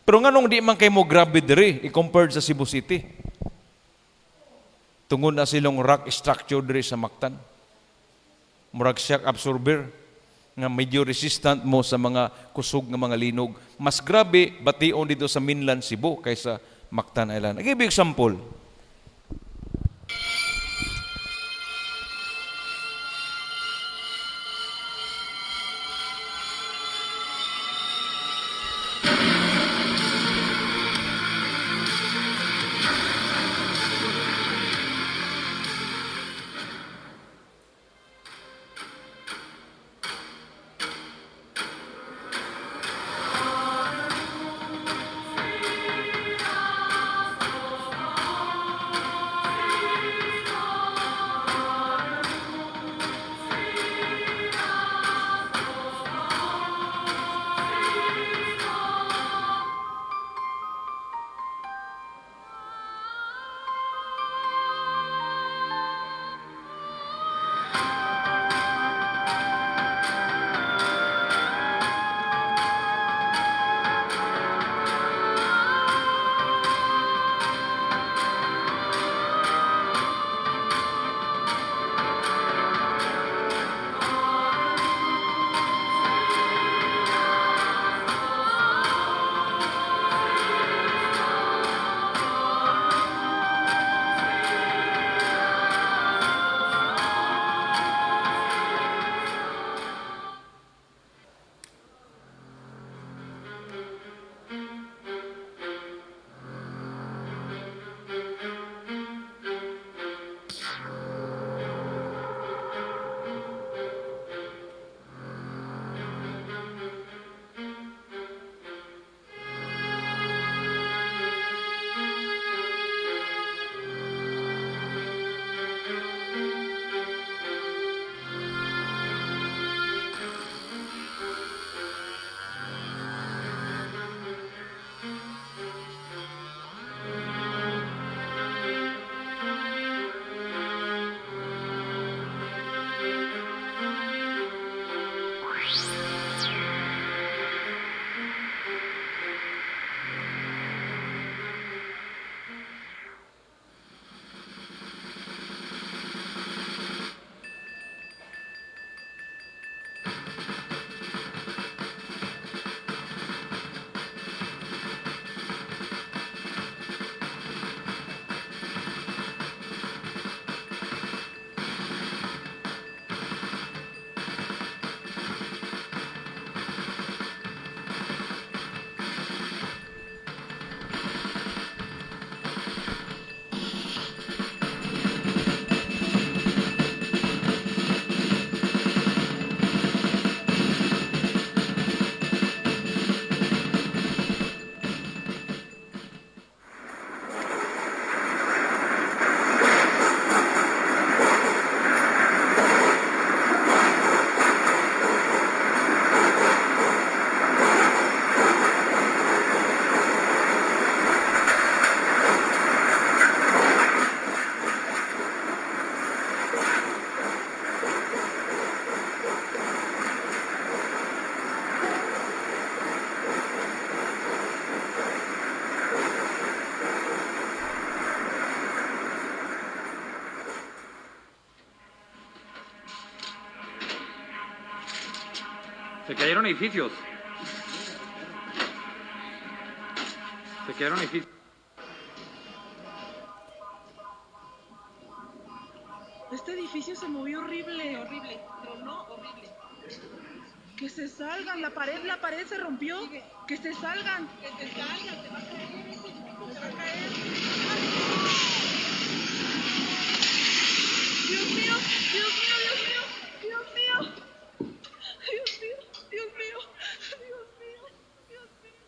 Pero nganong di man kay mo grabe diri i-compared sa Cebu City? Tungod na silong rock structure diri sa Mactan. Murag shock absorber nga medyo resistant mo sa mga kusog nga mga linog. Mas grabe bation dito sa mainland Cebu kaysa Mactan Island. I give you example. Se cayeron edificios. Se cayeron edificios. Este edificio se movió horrible, horrible. Tronó horrible. Que se salgan, la pared se rompió. Que se salgan. Que se salgan, se va a caer. Se va a caer. Dios mío, Dios mío, Dios mío, Dios mío. Dios mío, Dios mío, Dios mío, Dios mío.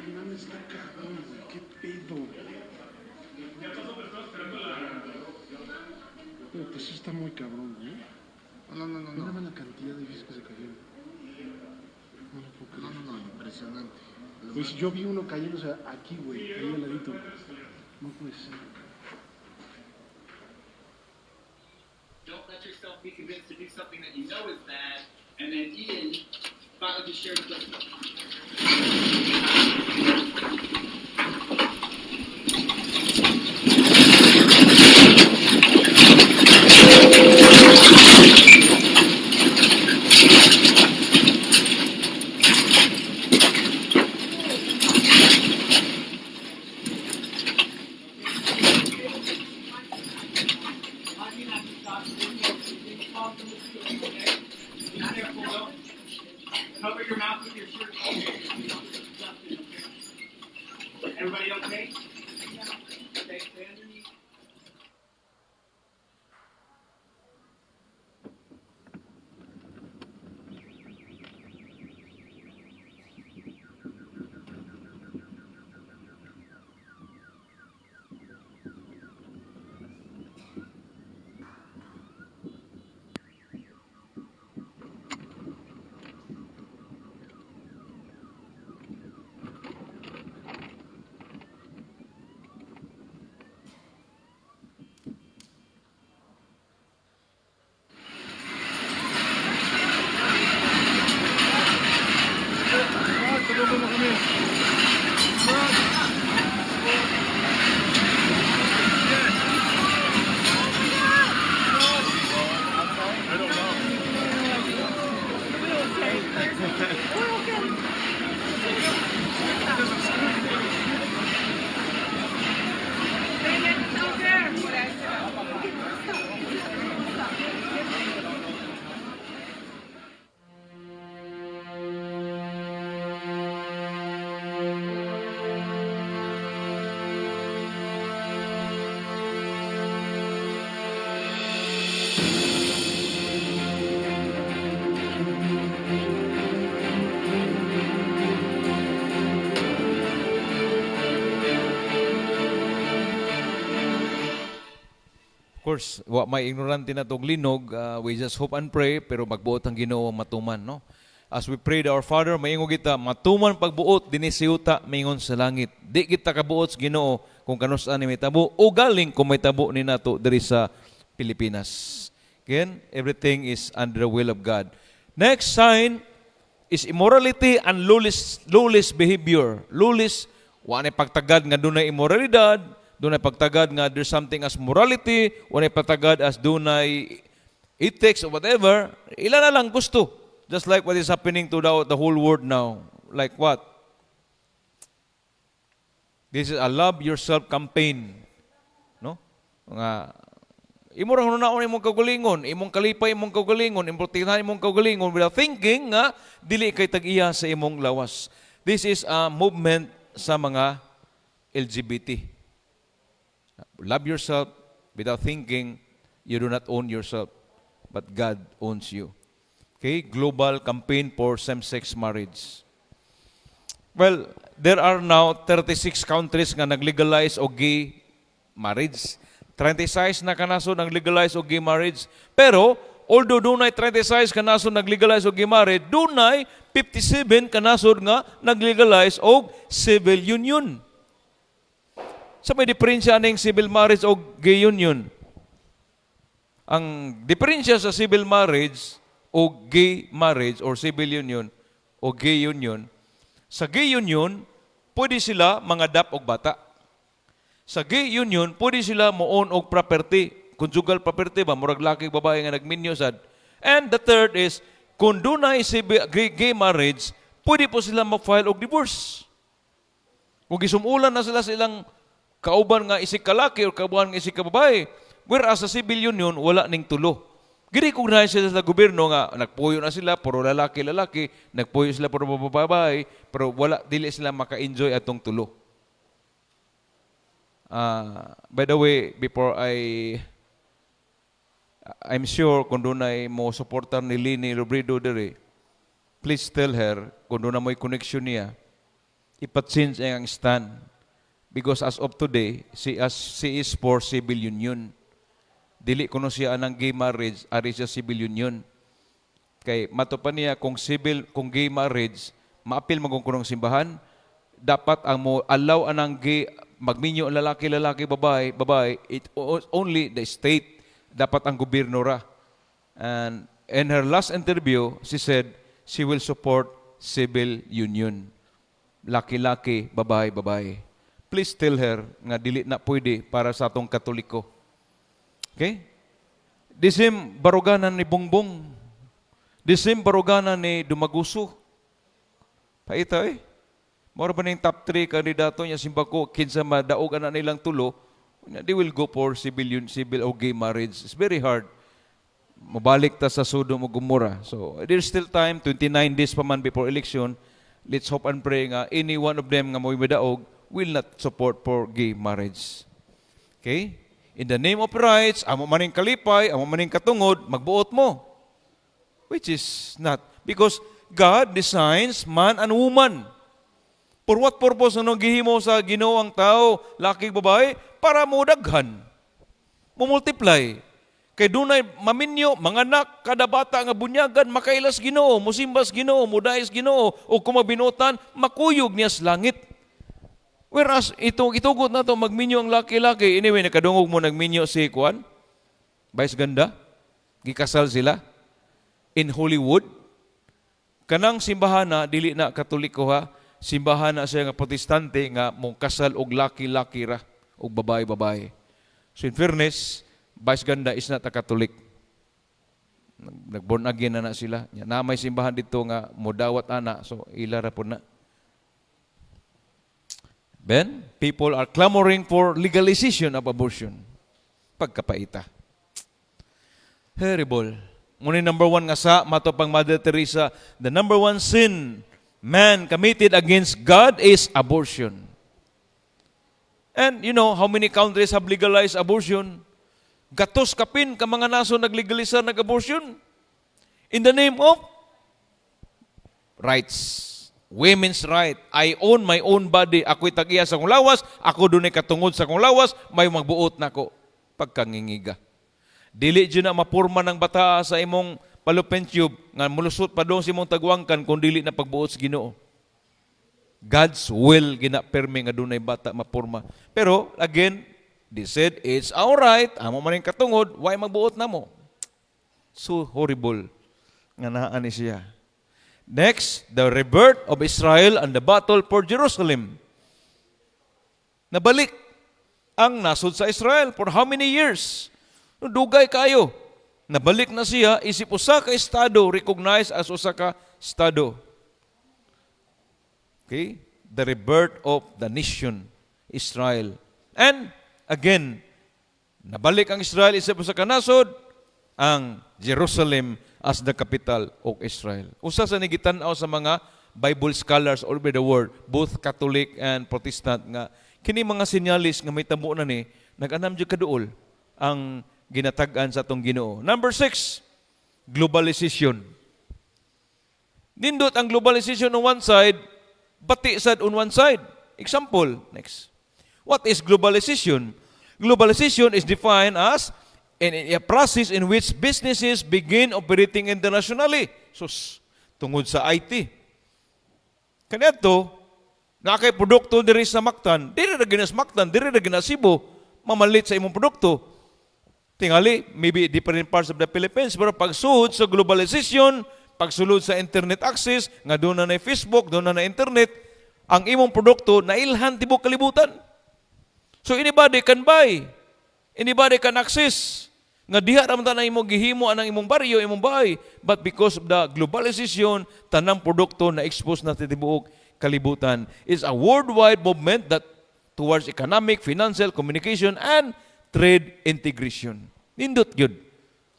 No mames, está cabrón, güey. ¿Qué pedo? Pero pues sí está muy cabrón, güey. No, no, no, Mira no. la cantidad de edificios que se cayeron. No lo puedo creer. No, no, no, impresionante. Lo Pues más- yo vi uno cayéndose aquí, güey, ahí al ladito. No puede ser. Don't let yourself be convinced to do something that you know is bad. And then Ian finally just shared with us. Be careful, don't cover your mouth with your shirt. Everybody okay? Okay, stay underneath. Of course, wa may ignorante na tong linog, we just hope and pray, pero magbuot ang Ginoo matuman, no? As we prayed our Father, maingon kita, matuman pagbuot dinhi sa yuta maingon sa langit. Di kita kabuot sa Ginoo kung kanus-an ni may tabo o galing kung may tabo ni nato diri sa Pilipinas. Again, everything is under the will of God. Next sign is immorality and lawless behavior. Lawless, wa nay pagtagad nga dunay immoralidad, dunay pagtagad nga there's something as morality, wa nay pagtagad as dunay ethics or whatever. Ila na lang gusto. Just like what is happening to the whole world now. Like what? This is a love yourself campaign. No? Nga imo ra hunaon imong kaugalingon, imong kalipay imong kaugalingon, imong protektahan imong kaugalingon without thinking nga dili kay tag-iya sa imong lawas. This is a movement sa mga LGBT. Love yourself without thinking you do not own yourself, but God owns you. Okay, global campaign for same-sex marriage. Well, there are now 36 countries nga nag-legalize og gay marriage. 36 na kanasod ang legalize og gay marriage. Pero, although dunay 36 kanasod nag-legalize og gay marriage, dunay 57 kanasod nga nag-legalize og civil union. Sa may diferensya ning civil marriage og gay union? Ang diferensya sa civil marriage o gay marriage or civil union o gay union, sa gay union, pwede sila mangadap og bata. Sa gay union, pwede sila mo-own og property, conjugal property ba, murag laki babae nga nagminyo sad. And the third is, kung dunay gay marriage, pwede po sila mag-file og divorce. Kung gisumulan na sila sa ilang kauban nga isig kalaki o kauban nga isig kababae, whereas sa civil union, wala ning tulo. Gi-recognize sila sa gobyerno nga nagpuyo na sila, puro lalaki-lalaki, nagpuyo sila puro babae, pero wala, dili sila maka-enjoy atong tulo. By the way, before I'm sure kung dunay mo suportar ni Leni Robredo diri, please tell her kung doon na mo'y connection niya, ipa-change ang stand. Because as of today, she is for civil union. Dili kuno siya anang gay marriage, ari siya civil union. Kay mato pa niya kung gay marriage, maapil magong kunong simbahan, dapat ang mo allow anang gay magminyo ang lalaki lalaki, babae babae, it only the state, dapat ang gobyerno ra. And in her last interview, she said she will support civil union. Laki-laki, babae babae. Please tell her nga dili na pwede para sa atong Katoliko. Okay? The same baruganan ni Bongbong. The same baruganan ni Domagoso. Paita eh. Mora ba ning top 3 kandidato niya simbako kinsa madaog ana nilang tulo, they will go for civil or gay marriage. It's very hard. Mabalik ta sa Sodom ug Gomorrah. So, there's still time, 29 days pa man before election. Let's hope and pray nga any one of them nga mo'y madaog will not support for gay marriage. Okay? In the name of rights, amo maning kalipay, amo maning katungod, magbuot mo. Which is not. Because God designs man and woman. For what purpose ano gihimo sa Ginoo ang tao, laki, babae? Para mo daghan. Mo multiply. Kay dunay maminyo, manganak, kada bata nga bunyagan, makailas Ginoo, musimbas Ginoo, mudais Ginoo, o kumabinutan, makuyog niya sa langit. Whereas, ito, itugot na to, magminyo ang laki-laki. Anyway, nakadungog mo nagminyo si Kwan? Vice Ganda? Gikasal sila? In Hollywood? Kanang simbahan na, dili na Katoliko ha, simbahan na siya nga Protestante nga mong kasal og laki-laki ra, og babae-babae. So in fairness, Vice Ganda is not a Catholic. Nag-born again na na sila. Nya, na may simbahan dito nga mudawat ana, so ila ra po na. Then, people are clamoring for legalization of abortion. Pagkapaita. Terrible. Ngunit number one nga sa, mato pang Mother Teresa, the number one sin man committed against God is abortion. And you know how many countries have legalized abortion? Gatos kapin ka mga naso naglegalisar nag-abortion. In the name of rights. Women's right. I own my own body. Ako'y tag-iya sa akong lawas. Ako dunay katungod sa akong lawas. May magbuot nako. Pagkangingiga. Dili dyan na mapurma ng bata sa imong fallopian tube nga mulusot pa doon sa imong tagwangkan kung dili na pagbuot sa Ginoo. God's will gina permi nga dunay bata mapurma. Pero again, they said it's our right, amo man ning katungod, why magbuot na mo? So horrible nga naa ni siya. Next, the rebirth of Israel and the battle for Jerusalem. Nabalik ang nasod sa Israel for how many years? Dugay kayo. Nabalik na siya isip usa ka estado, recognized as usa ka estado. Okay? The rebirth of the nation, Israel. And again, nabalik ang Israel isip usa ka nasod, ang Jerusalem as the capital of Israel. Usa sa nigitan-aw sa mga Bible scholars all over the world, both Catholic and Protestant, nga kini mga sinyalis nga may tabo na ni, nag-anam jud kaduol ang ginatag-an sa atong Ginoo. Number 6, globalization. Nindot ang globalization on one side, bati sad on one side. Example, next. What is globalization? Globalization is defined as in a process in which businesses begin operating internationally. Sus, tungod sa IT. Kaniadto, na kay produkto diri sa Mactan, diri ra gina sa Mactan, diri ra gina Cebu, mamalit sa imong produkto. Tingali, maybe different parts of the Philippines, pero pagsuod sa globalization, pagsulod sa internet access, nga doon na na Facebook, doon na na internet, ang imong produkto nailhan tibok kalibutan. So anybody can buy. Anybody can access. Nga diha ra man ta na imo gihimo anang imong baryo, imong bahay, but because of the globalization, tanang produkto na expose na sa tibuok kalibutan, is a worldwide movement that towards economic, financial, communication and trade integration. Nindot gyud.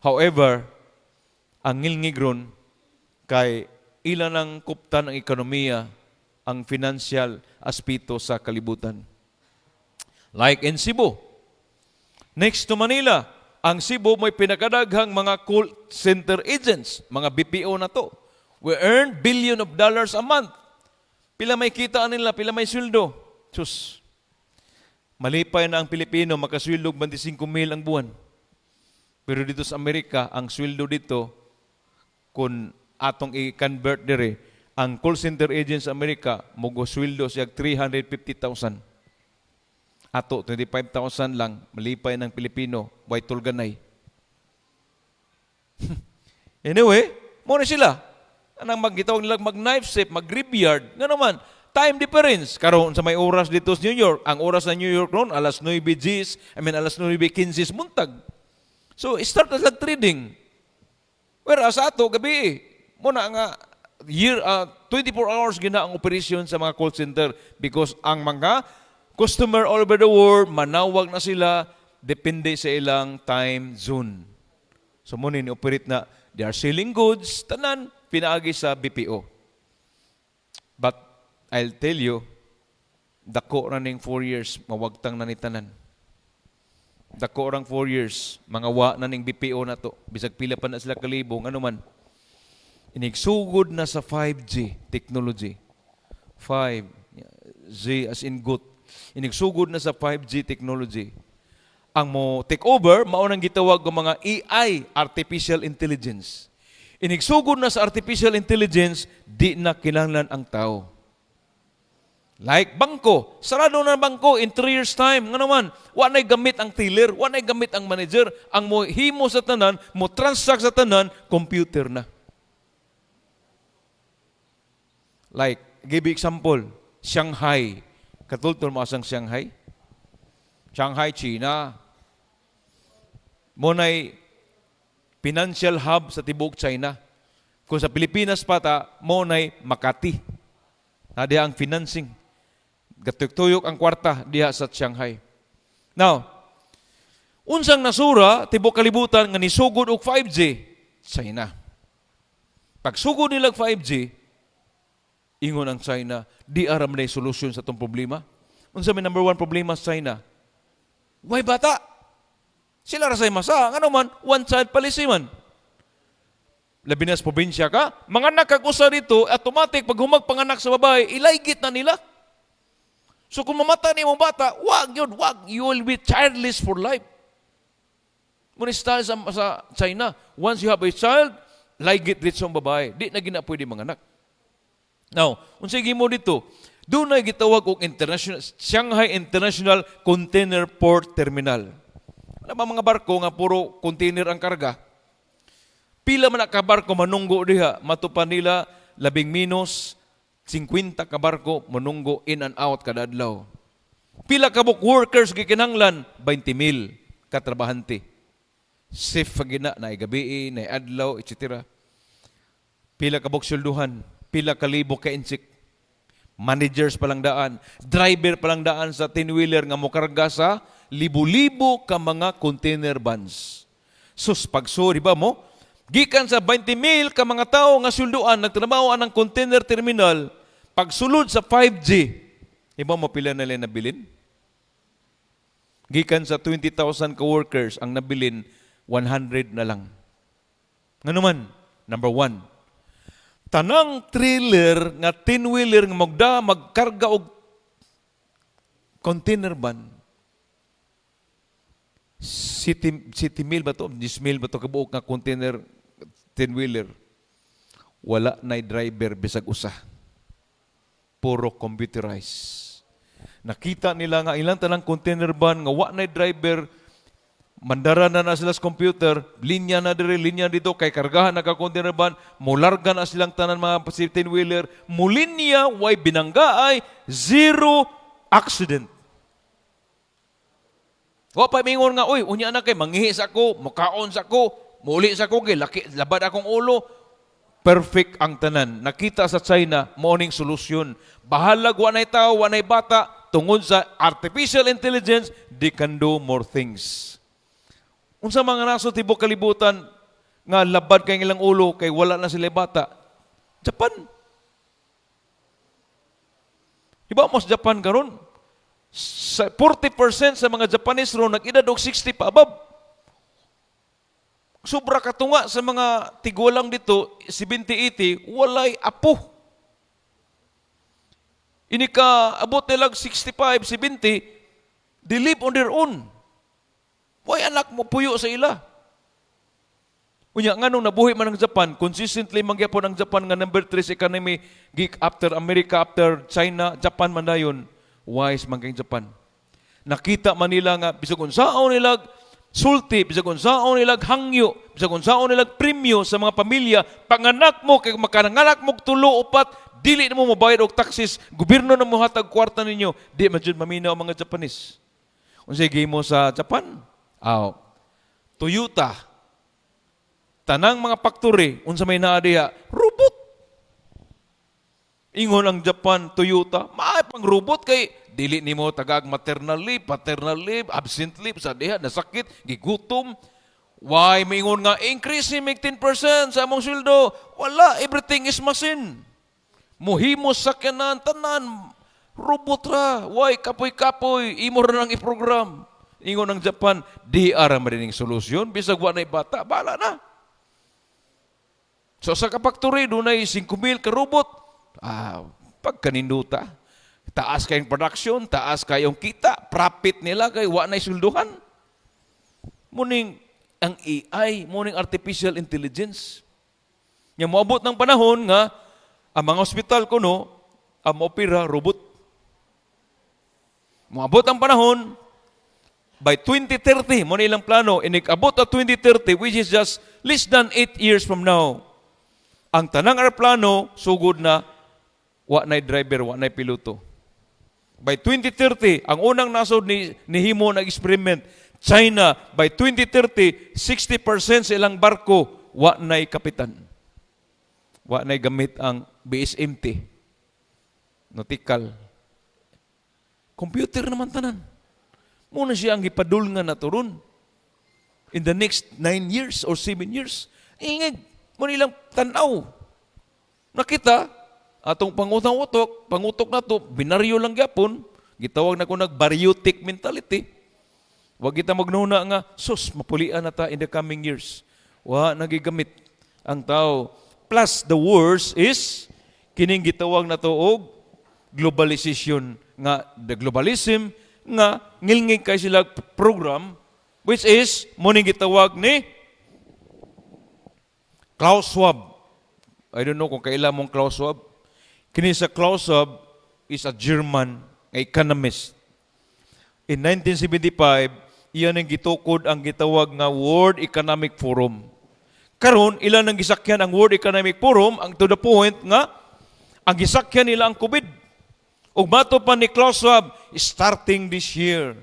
However, ang ngilngig ron kay ilan ang kuptan ang ekonomiya, ang financial aspeto sa kalibutan. Like in Cebu. Next to Manila, ang Cebu may pinakadaghang mga call center agents, mga BPO na to. We earn billion of dollars a month. Pila may kita nila, pila may sweldo. Sus. Malipay na ang Pilipino makasweldo og 25 mil ang buwan. Pero dito sa Amerika, ang sweldo dito, kung atong i-convert dire, ang call center agent sa Amerika, mogo sweldo siya 350,000. Ato, 25,000 lang, malipay ng Pilipino, way tulganay. Anyway, mo na sila. Anang maggitawag nila mag-knife shift, mag-graveyard. Nga naman, time difference. Karon sa may oras dito sa New York, ang oras sa New York ron, alas 9 Gs, I mean alas 9:15 buntag. So, start na sila trading. Whereas ato, gabi, mo na nga, year, 24 hours gina ang operation sa mga call center because ang mga customer all over the world, manawag na sila, depende sa ilang time zone. So mo ni operate na, they are selling goods, tanan, pinaagi sa BPO. But I'll tell you, dako ra ning 4 years, mawagtang na ni tanan. Dako rang 4 years, mga wa na ning BPO na to. Bisag pila pa na sila kalibong, ano man. Inigsugod na sa 5G technology. 5, G as in good. Inigsugod na sa 5G technology. Ang mo take over, mao nang gitawag og mga AI, artificial intelligence. Inigsugod na sa artificial intelligence, di na kinahanglan ang tao. Like bangko, sarado na ang bangko in 3 years' time. Nga naman, wa na'y gamit ang teller, wa na'y gamit ang manager. Ang mo himo sa tanan, mo transact sa tanan, computer na. Like, give example, Shanghai. Katultol mo asang Shanghai? Shanghai, China. Mo na'y financial hub sa tibuok China. Kung sa Pilipinas pa ta, mo na'y Makati. Na diha ang financing. Gatuyok-tuyok ang kwarta diha sa Shanghai. Now, unsang nasura tibuok kalibutan nga nisugod og 5G? China. Pagsugod nila og 5G, ingon ang China, di aram na solusyon sa itong problema. Unsa may number one problema sa China? Way bata. Sila ra say masa. Ngano man, one child policy man. Labi na sa probinsya ka, mga nakag-usa dito, automatic, pag humag panganak sa babae, ilaygit na nila. So kung mamata ni mong bata, wag yun, wag. You will be childless for life. Muna style sa China, once you have a child, laygit dito sa babae. Di na gina pwede manganak. Now, unsay gimo dito? Doon na gitawag og international Shanghai International Container Port Terminal. Ano ba mga barko nga puro container ang karga? Pila man ka barko manunggo diha, matupan nila labing minus 50 ka barko manunggo in and out kada adlaw. Pila ka buok workers gikinahanglan? 20 mil katrabahante. Safe pa gina na gabi, na adlaw, etc. Pila ka buok swelduhan, pila ka libo ka insik. Managers pa lang daan, driver pa lang daan sa 10-wheeler nga mokarga sa libo-libo ka mga container vans. Sus, pagsuri ba mo? Gikan sa 20 mil ka mga tao nga swelduan, nagtrabaho ang container terminal, pagsulod sa 5G, iba mo pila na nila nabilin? Gikan sa 20,000 ka workers, ang nabilin, 100 na lang. Ngano man? Number one, tanang trailer nga 10-wheeler nga magda magkarga og container van, city mil ba to? 10 mil ba to kabuok nga container 10-wheeler? Wala na'y driver bisag usa. Puro computerized. Nakita nila nga ilang tanang container van nga wa na'y driver, mandara na na sila sa computer, linya na dire, linya dito, kay kargahan na ka container van, mularga na silang tanan mga 10-wheeler, mulinya, way binanggaay, zero accident. Wa pa mingon nga, "Uy, unya na kay manghihi sa ako, mukaon sa ako, muli sa ako kay laki labad akong ulo." Perfect ang tanan. Nakita sa China, mao ning solusyon. Bahalag wa nay tao, wa nay bata, tungod sa artificial intelligence, they can do more things. Unsa mga nasod tibok kalibutan nga labad kay ilang ulo kay wala na sila bata? Japan. Iba mo sa Japan karon, sa 40% sa mga Japanese ron nag-edad og 60 pa above. Sobra katunga sa mga tigulang dito, 70, 80, walay apo. Ini ka abot nilag 65, 70, they live on their own. Way anak mo puyo sa ila. Unya, nganong nabuhi man ang Japan, consistently mangyapon ang Japan nga number 3 sa economy geek after America, after China, Japan man dayon, wise man kay Japan. Nakita man nila nga bisag unsaon nila sulti, bisag unsaon nila hangyo, bisag unsaon nila premyo sa mga pamilya, panganak mo kay makananganak mo tulo, upat, dili na mo mobayad og taxes, gobyerno na mohatag kwarta ninyo, di man jud maminaw ang mga Japanese. Unsay gihimo sa Japan? Aw, Toyota, tanang mga factory, unsa may naa diha? Robot. Ingon ang Japan, Toyota, maay pang robot kay dili nimo tagaag maternal leave, paternal leave, absent leave sa diha nasakit, gigutom. Why maingon nga increase ni 10% sa among sweldo? Wala, everything is machine. Muhimo sakyanan tanan robot ra. Why kapoy-kapoy imo ra nang i-program. Ingon ang Japan, di ara man solusyon bisag wa nay bata, bala na. So sa kapaktory dunay 5,000 ka robot. Ah, pagkaninduta. Taas kayong production, taas kayong kita, profit nila kay wa nay swelduhan. Muning ang AI, muning artificial intelligence. Nga moabot ng panahon nga ang mga ospital kuno ang moopera robot. Moabot ang panahon by 2030, mo na ilang plano, inig-abot at 2030, which is just less than 8 years from now. Ang tanang aeroplano, sugod na, wa na'y driver, wa na'y piloto. By 2030, ang unang nasod ni nihimo nag-experiment, China, by 2030, 60% sa ilang barko, wa na'y kapitan. Wa na'y gamit ang BSMT. Nautical. Computer naman tanan. Muna siya ang gipadulngan na turon. In the next 9 years or 7 years, ingig, mo nilang tanaw. Nakita, atong pangutang utok, pangutok na to, binaryo lang gyapon, gitawag na ko nag baryotic mentality. Wag kita magnuna nga, sus, mapulian na ta in the coming years. Wa nagigamit ang tao. Plus, the worst is, kining gitawag na to og globalization nga the globalism nga ngilngig kay sila program, which is mo ning gitawag ni Klaus Schwab. I don't know kung kaila mong Klaus Schwab. Kini sa Klaus Schwab is a German economist. In 1975, iyan ang gitukod ang gitawag nga World Economic Forum. Karon ilan ang gisakyan ang World Economic Forum ang to the point nga ang gisakyan nila ang COVID. Ug mato pa ni Klaus Schwab, starting this year,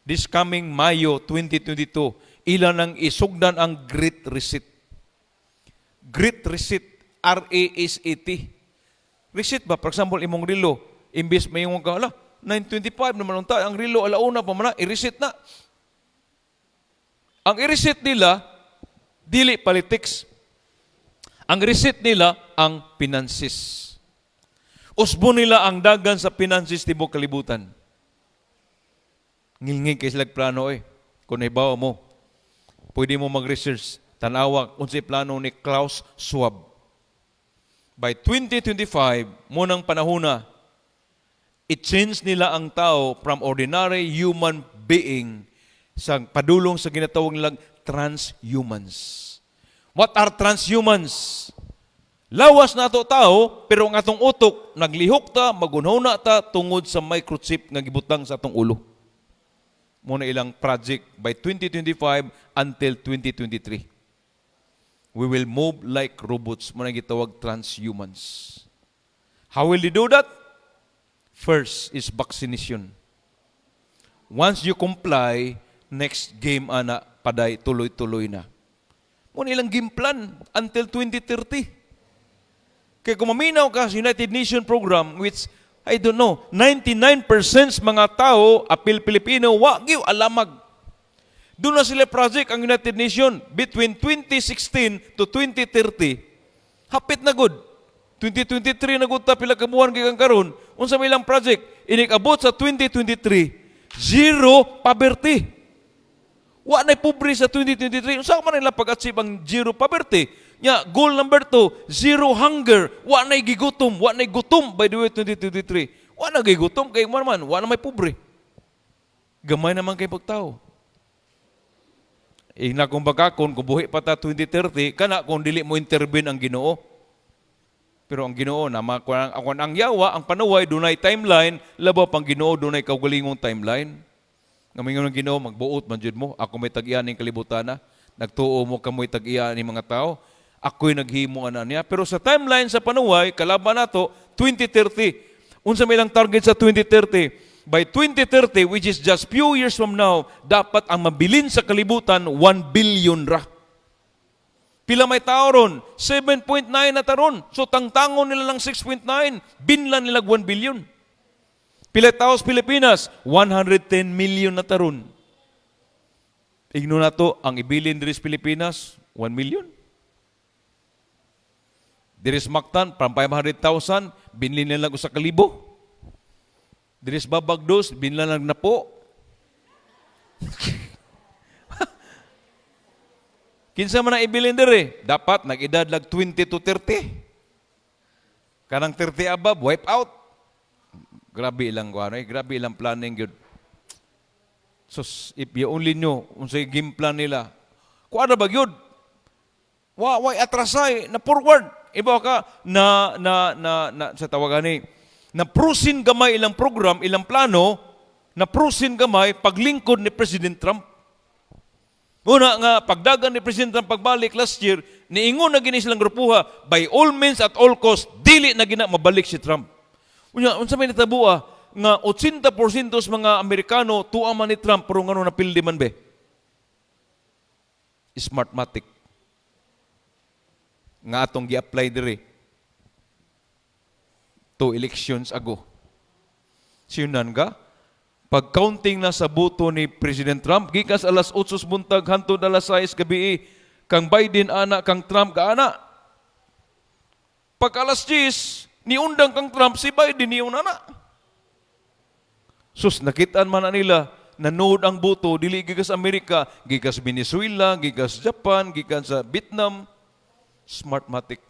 this coming Mayo 2022, ilan ang isugdan ang Great Reset. Great Reset, R-E-S-E-T. Reset ba? For example, imong relo, imbis may ka, ala, 9:25 naman unta, ang relo, alauna pa man na, i-reset na. Ang i-reset nila, dili politics. Ang reset nila, ang finances. Usbo nila ang dagan sa finances tibok kalibutan. Ngilngig kay sila plano eh. Kung nahibaw mo, pwede mo mag-research. Tanawa unsay plano ni Klaus Schwab. By 2025, munang panahona, i-change nila ang tao from ordinary human being sa padulong sa ginatawag nilang transhumans. What are transhumans? Lawas na ato tao, pero ang atong utok, naglihok ta, magunhona ta, tungod sa microchip nga gibutang sa atong ulo. Muna ilang project by 2025 until 2023. We will move like robots, muna gitawag transhumans. How will they do that? First is vaccination. Once you comply, Next game ana paday tuloy-tuloy na. Mo nilang game plan until 2030. Kaya kung maminaw ka sa United Nation program, which I don't know, 99% mga tao, apil Pilipino, wa gyud alamag. Doon na sila project ang United Nation between 2016 to 2030. Hapit na gud. 2023 na gud ta, pila ka buwan gikan karon. Unsa may ilang project? Inig-abot sa 2023, zero poverty. Wa nay pobre sa 2023. Unsa man nila pag-achieve ang zero poverty? Nya, goal number 2, zero hunger. Wa nay gigutom, wa nay gutom by the way 2023. Wa na gigutom kay man man, wa na may pobre. Gamay naman kay pagtao. Ingna kung baga kung buhi pa ta 2030, kana kung dili mo intervene ang Ginoo. Pero ang Ginoo na makuha ang, ang yawa, ang panuway dunay timeline, labaw pang Ginoo dunay kaugalingong timeline. Nga mingon ang Ginoo, magbuot man jud mo, ako may tag-iya ning kalibutan na. Nagtuo mo kamoy tag-iya ni mga tao. Ako'y naghimo ana niya. Pero sa timeline sa panuway, kalaban nato 2030. Unsa may ilang target sa 2030? By 2030, which is just few years from now, dapat ang mabilin sa kalibutan 1 billion ra. Pila may tao ron? 7.9 na taron. So tangtangon nila lang 6.9, binlan nila 1 billion. Pila tao sa Pilipinas? 110 million na taron. Igno na to, ang ibilin diri sa Pilipinas, 1 million. Diri sa Mactan, from 500,000, binlin nila usa ka libo. Diri sa Babag Dos, binlan lang na po. Kinsa man ang ibilin diri? Dapat nag-edad lag 20 to 30. Kanang 30 above, wipe out. Grabe ilang kuan eh, grabe ilang planning gyud. Sus, if you only knew unsay game plan nila. Kuan na ba gyud? Wa way atrasay na forward. Iba ka na na na, na sa tawagan ni na prusin gamay ilang program, ilang plano, na prusin gamay paglingkod ni President Trump. Una nga, pagdagan ni President Trump pagbalik last year, niingon na gini silang grupuha, by all means at all cost, dili na gina mabalik si Trump. Unya, unsa may natabua nga 80% sa mga Amerikano tuwa man ni Trump, pero ngano napildi man be? Smartmatic. Nga atong gi-apply diri two elections ago. Siyunan ka? Pag counting na sa boto ni President Trump, gikas alas 8 buntag hantod alas 6 gabi, kang Biden ana, kang Trump ka ana. Pag alas 10, niundang kang Trump, si Biden niyon ana. Sus, nakitaan man na nila, nanood ang boto, dili gikas Amerika, gikas Venezuela, gikas Japan, gikas sa Vietnam. Smartmatic.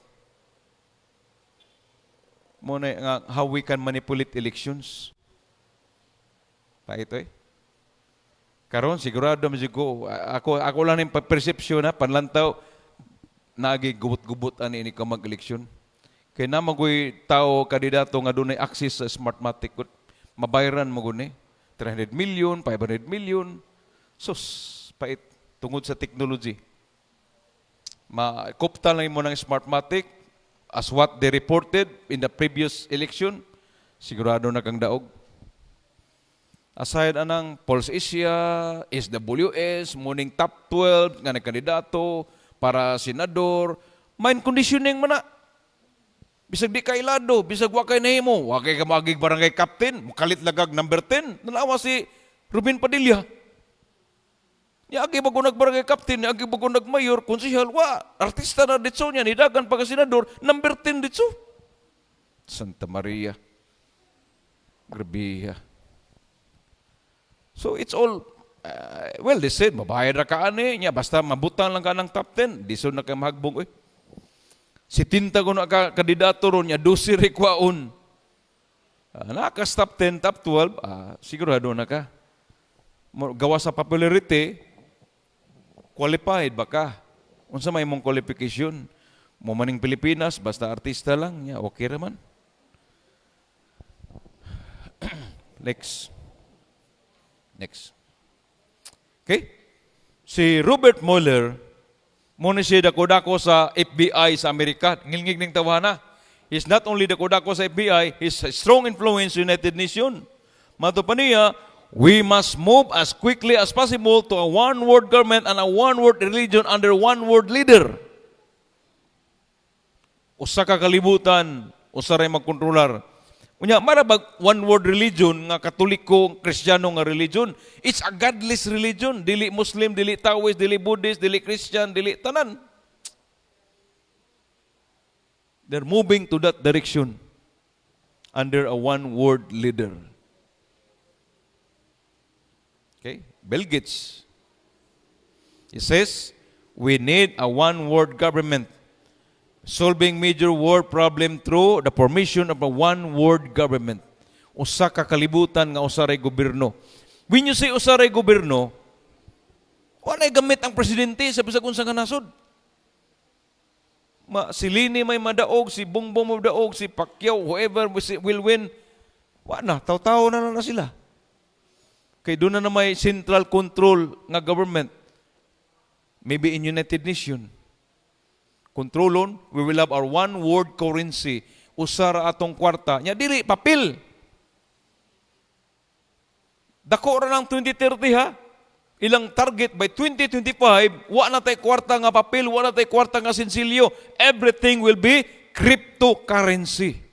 Mo na nga how we can manipulate elections. Pa ito eh. Karon sigurado man ko ako ako lang yung perception na panlantaw nagi gubot-gubot ani ini ka mag-eleksyon. Kay na magoy tao kandidato nga dunay access sa Smartmatic gud. Mabayran mo gud ni 300 million, 500 million. Sus, pait tungod sa technology. Ma kopta lang mo ng Smartmatic as what they reported in the previous election, sigurado na kang daog. Aside anang Pulse Asia, SWS, morning top 12 nga nagkandidato para senador, mind conditioning man na. Bisag di ka ilado, bisag wa kay nahimo, wa kay kamagig barangay captain, mukalit lagag number 10. Nalawa si Ruben Padilla. Niagi ba ko nag barangay captain, niagi ba ko nag-mayor, konsehal, wa, artista na ditso niya, nidagan pagka senador, number 10 ditso. Santa Maria. Grabe ha. So it's all, well, they said, mabayad ra ka ani, niya, basta mabutang lang ka ng top 10, di so na ka mahagbong, oy. Si tinta ko na ka kandidato ron niya, 12 rekwaon. Naka top 10, top 12, sigurado na ka. Gawa sa popularity, qualified ba ka? Unsa may imong qualification? Mo maning Pilipinas, basta artista lang, niya, okay ra man. Next. Next. Okay? Si Robert Mueller, mo ni siya dako-dako sa FBI sa Amerika. Ngilngig ning tawana. He's not only dako-dako sa FBI, he's a strong influence sa United Nations. Mato pa niya, We must move as quickly as possible to a one world government and a one world religion under one world leader. Usa ka kalibutan, usa ray magkontrolar. Unya, mara bag one world religion nga Katoliko, Kristiyano nga religion? It's a godless religion. Dili Muslim, dili Taoist, dili Buddhist, dili Christian, dili tanan. They're moving to that direction under a one world leader. Okay? Bill Gates. He says, "We need a one world government, solving major world problem through the formation of a one world government." Usa ka kalibutan nga usa ray gobyerno. When you say usa ray gobyerno, walay gamit ang presidente sa bisag unsa nga nasod. Ma, si Leni may madaog, si Bongbong madaog, si Pacquiao, whoever will win, wa na, taw-tawo na na sila. Kay doon na may central control nga government. Maybe in United Nation. Kontrolon, we will have our one world currency. Usa ra atong kwarta. Nya dili papel. Dako ra ng 2030 ha. Ilang target by 2025, wa na tay kwarta nga papel, wa na tay kwarta nga sinsilyo. Everything will be cryptocurrency.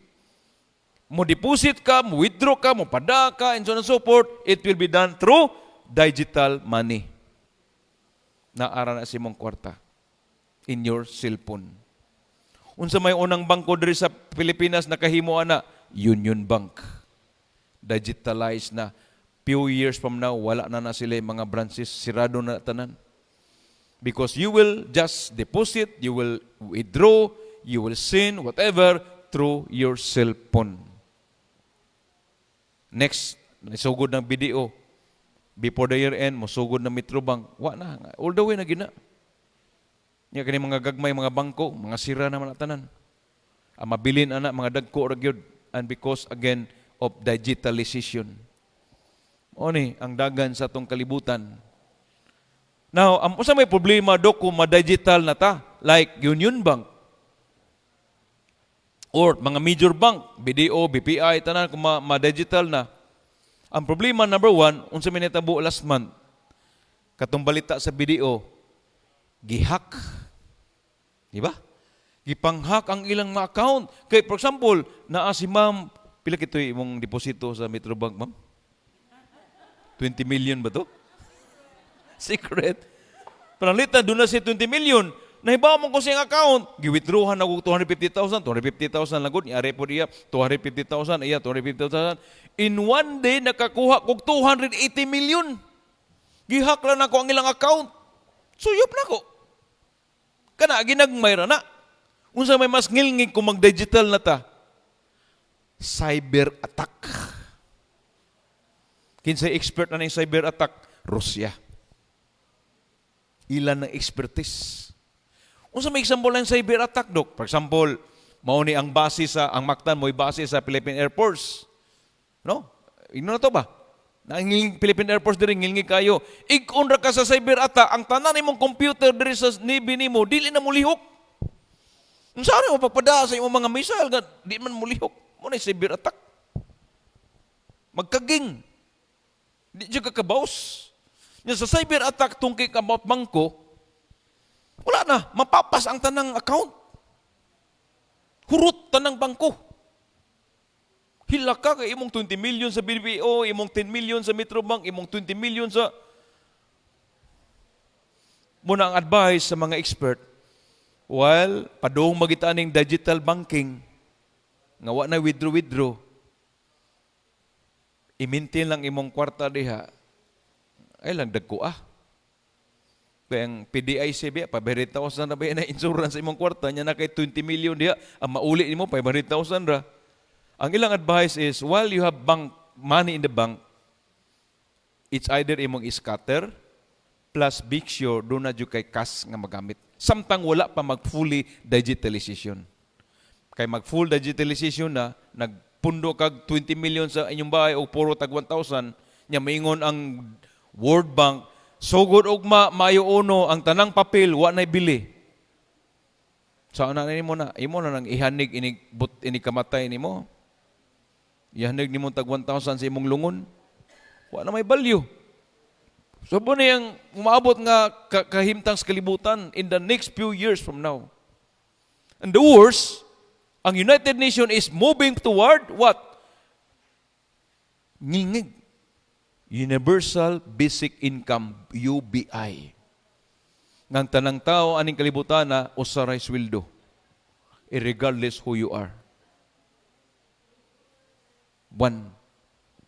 Mo deposit ka, mo withdraw ka, mo pada ka, and so on and so forth, it will be done through digital money. Naara na si mong kwarta in your cellphone. Unsa may unang bangko diri sa Pilipinas nakahimo ana? Union Bank. Digitalized na. Few years from now, wala na na sila yung mga branches, sirado na tanan. Because you will just deposit, you will withdraw, you will send, whatever, through your cellphone. Next, nisugod ng BDO. Before the year end, musugod ng Metrobank. Wa na. All the way na gina. Nya kani mga gagmay mga bangko, mga sira na man tanan. Ang mabilin ana mga dagko ra gyud and because again of digitalization. Mao ni ang dagan sa atong kalibutan. Now, ang usa may problema do kung ma-digital na ta, like Union Bank or mga major bank, BDO, BPI, tanan kung ma-digital na. Ang problema number one, unsa may nitabo last month, katong balita sa BDO, gihack. Di ba? Gipanghack ang ilang mga account. Kay for example, naa si ma'am, pila kitoy imong deposito sa Metrobank, ma'am? 20 million ba to? Secret. Pananglitan, doon na si 20 million. Nahibaw mo ko siyang account, gi-withdrawhan na og 250,000, 250,000 lang gud, ari po diya, 250,000, iya, 250,000. In one day, nakakuha kog 280 million. Gihack lang nako ang ilang account. Suyop na ko. Kana, ginagmay ra na. Unsa may mas ngilngig kung mag-digital na ta? Cyber attack. Kinsay expert na ning cyber attack? Russia. Ilan ang expertise. Unsa may example ng cyber attack, Dok? For example, mao ni ang base sa ang Mactan mo'y base sa Philippine Air Force. No? Ino na to ba? Nanging Philippine Air Force diri ngilngig kayo. Ig-on ra ka sa cyber attack, ang tanan nimong computer diri sa Navy nimo dili na molihok. Unsa mo pagpada sa imong mga missile nga di man molihok? Mo na cyber attack. Magkaging. Di jud ka kabaws. Nya sa cyber attack tungkol about bangko, wala na, mapapas ang tanang account. Hurot tanang bangko. Hilak ka kay imong 20 million sa BDO, imong 10 million sa Metrobank, imong 20 million sa. Muna ang advice sa mga expert, while padung magita ning digital banking, nga wa na withdraw-withdraw, i-maintain lang imong kwarta diha, ay lang dagko ah. Kaya ang PDIC biya, 500,000 na ba yan na insurance sa imong kwarta, nya na kay 20 million diha, ang mauli nimo 500,000 ra. Ang ilang advice is, while you have bank money in the bank, it's either imong scatter plus make sure doon na jud kay cash nga magamit. Samtang wala pa mag fully digitalization. Kay mag full digitalization na, nagpundo kag 20 million sa inyong bahay o puro tag 1,000, nya maingon ang World Bank, sugod og ma Mayo 1 ang tanang papel wa nay bili. Sa na nimo na, imo na nang ihanig inig but inig kamatay nimo. Ihanig nimo tag 1,000 sa imong lungon. Wa na may value. So mo ni ang umaabot nga kahimtang sa kalibutan in the next few years from now. And the worst, ang United Nations is moving toward what? Ngingig. Universal Basic Income, UBI. Ngang tanang tao aning kalibutan na usa ray sweldo. Regardless who you are. One,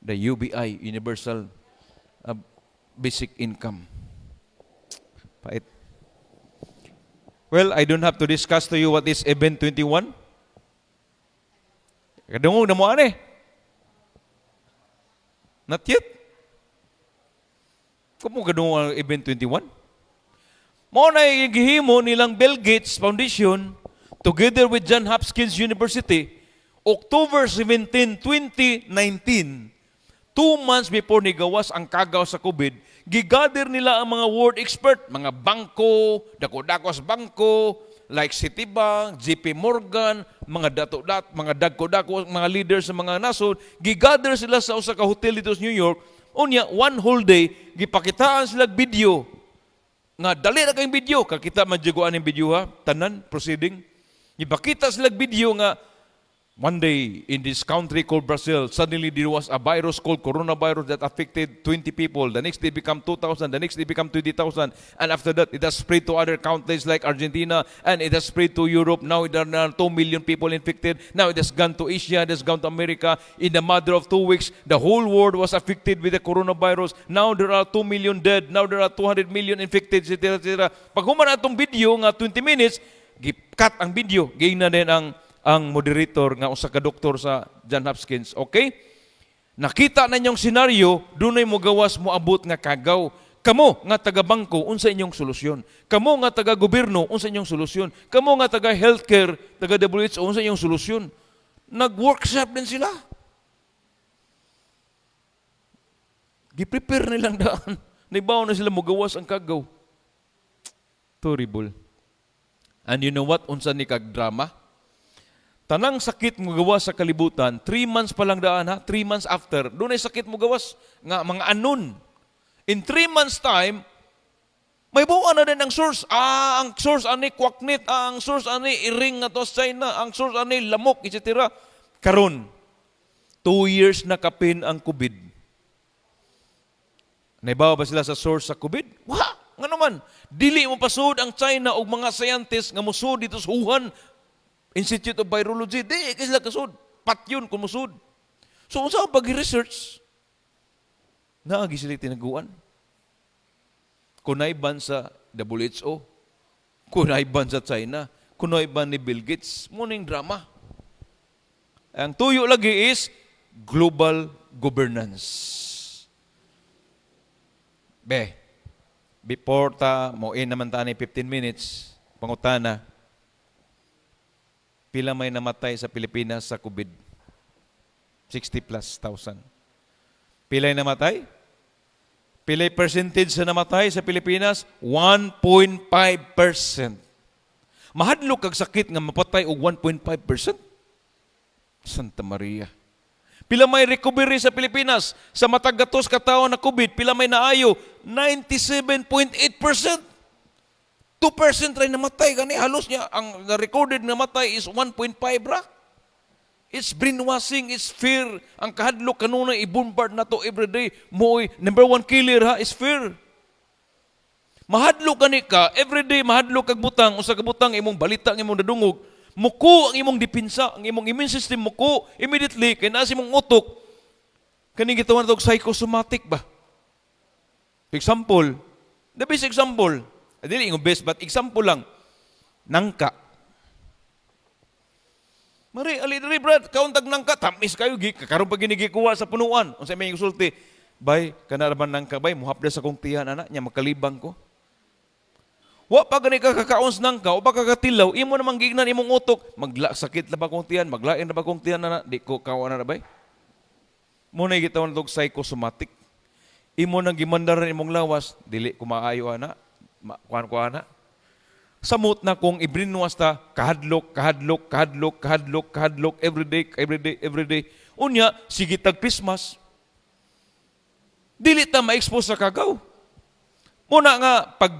the UBI, Universal Basic Income. Pait. Well, I don't have to discuss to you what is Event 21. Kadungog na mo ani. Not yet. Kamo kadungog ang Event 21? Mao na gihimo nilang Bill Gates Foundation together with John Hopkins University, October 17, 2019, 2 months before ni gawas ang kagaw sa COVID, gigather nila ang mga world expert, mga bangko, dako-dako sa bangko, like Citibank, JP Morgan, mga dato-dat, mga dagko-dako, mga leaders sa mga nasod, gigather sila sa usa ka hotel dito sa New York. Unya, one whole day, gipakitaan sila video. Nga dali na kayong video, kakita man jud ko aning video ha, tanan proceeding. Gipakita sila video nga one day in this country called Brazil, suddenly there was a virus called coronavirus that affected 20 people. The next day become 2,000, the next day become 20,000. And after that, it has spread to other countries like Argentina and it has spread to Europe. Now there are 2 million people infected. Now it has gone to Asia, it has gone to America. In the matter of 2 weeks, the whole world was affected with the coronavirus. Now there are 2 million dead. Now there are 200 million infected, etc. etc. Pag human atong video nga 20 minutes, gi-cut ang video. Giingnan din ang moderator nga usa ka doktor sa John Hopkins. Okay? Nakita na inyong senaryo, dunay mo gawas mo abot nga kagaw. Kamo nga taga-bangko, unsa inyong solusyon? Kamo nga taga-gobyerno, unsa inyong solusyon? Kamo nga taga-healthcare, taga WHO, unsa inyong solusyon? Nag-workshop din sila. Gi-prepare nilang daan. Naibaw na sila mogawas ang kagaw. Terrible. And you know what? Unsa ni kag drama? Tanang sakit mo gawas sa kalibutan, 3 months pa lang daan ha, 3 months after, dunay sakit mo gawas nga mga anon. In 3 months time, may buwan na din ang source. Ah, ang source ani kwaknit, ah, ang source ani iring nga to sa China, ang source ani lamok, etc. Karon, 2 years na kapin ang COVID. Naibaw ba sila sa source sa COVID? Wa! Nga naman, dili mo pasud ang China og mga scientists nga musud dito sa Wuhan Institute of Virology. Di kay sila kasud. Patyon kung musud. So unsa ang pag-research? Naagi sila tinaguan. Kunay ban sa WHO, kunay ban sa China, kunay ban ni Bill Gates, muning drama. Ang tuyo lagi is global governance. Be, before ta mo in naman ta ni 15 minutes, pangutana, pila may namatay sa Pilipinas sa COVID? 60 plus thousand. Pila'y namatay? Pila'y percentage sa namatay sa Pilipinas? 1.5%. Mahadlok kag sakit nga mapatay og 1.5%? Santa Maria. Pila may recovery sa Pilipinas? Sa matag gatos ka tawo na COVID, pila may naayo? 97.8%. 2% ray namatay gani, halos niya ang recorded na matay is 1.5 ra. It's brainwashing, it's fear. Ang kahadlok kanunay i-bombard na to every day. Mo'y number one killer ha is fear. Mahadlok gani ka, everyday mahadlok kag butang, usa ka butang imong balita ang imong nadungog, muko ang imong depensa, ang imong immune system muko immediately kay naa sa imong utok. Kaning gitawag nato psychosomatic ba? Example, the best example, dili ingon best but example lang, nangka. Mari, ali diri brad, kauntag nangka, tamis kayo, gi, karon pa ginigikuha sa punuan. Unsa may sulti? Bay, kana ra ba nangka bay, muhapdas akong tiyan ana, nya makalibang ko. Wa pa gani ka kakaon sa nangka, wa pa ka katilaw, imo namang gignan imong utok, magla sakit na ba kong tiyan, maglain na ba kong tiyan ana, di ko kaon na bay. Mo na gitawag natog psychosomatic. Imo nang gimandaran imong lawas, dili ko maayo ana, kuan ko ana. Samot na kung i-brainwash ta, kahadlok, kahadlok, kahadlok, kahadlok, kahadlok, every day, every day, every day. Unya, sige tag Christmas. Dili ta ma-expose sa kagaw. Muna nga, pag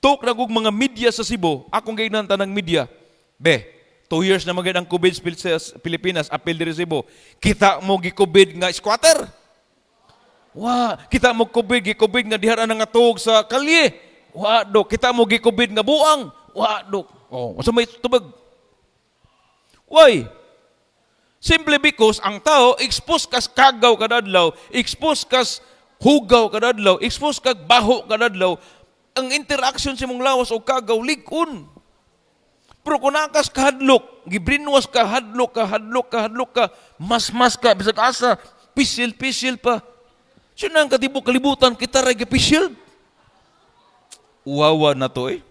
tuk na kog mga media sa Cebu, akong giingnan tanang media, be, 2 years na magid ang COVID sa Pilipinas, apil diri Cebu. Kita mo gi-COVID nga squatter? Wa, kita mo COVID, gi-COVID nga diha ra nga tuog sa kalye? Wa dok, kita mo gi-COVID nga buang? Wa dok. Oh, unsa may tubag? Why? Simply because ang tao expose kas kagaw kada adlaw, expose kas hugaw kada adlaw, expose kag baho kada adlaw, ang interaction sa imong lawas o kagaw lig-on. Pero kung naa kas kahadlok, gibrainwash ka, hadlok ka, hadlok ka, hadlok ka, mas-mas ka, bisag asa, pisil-pisil pa. Sino ang katibok kalibutan, kita ra gipisil. Uwawa na to eh.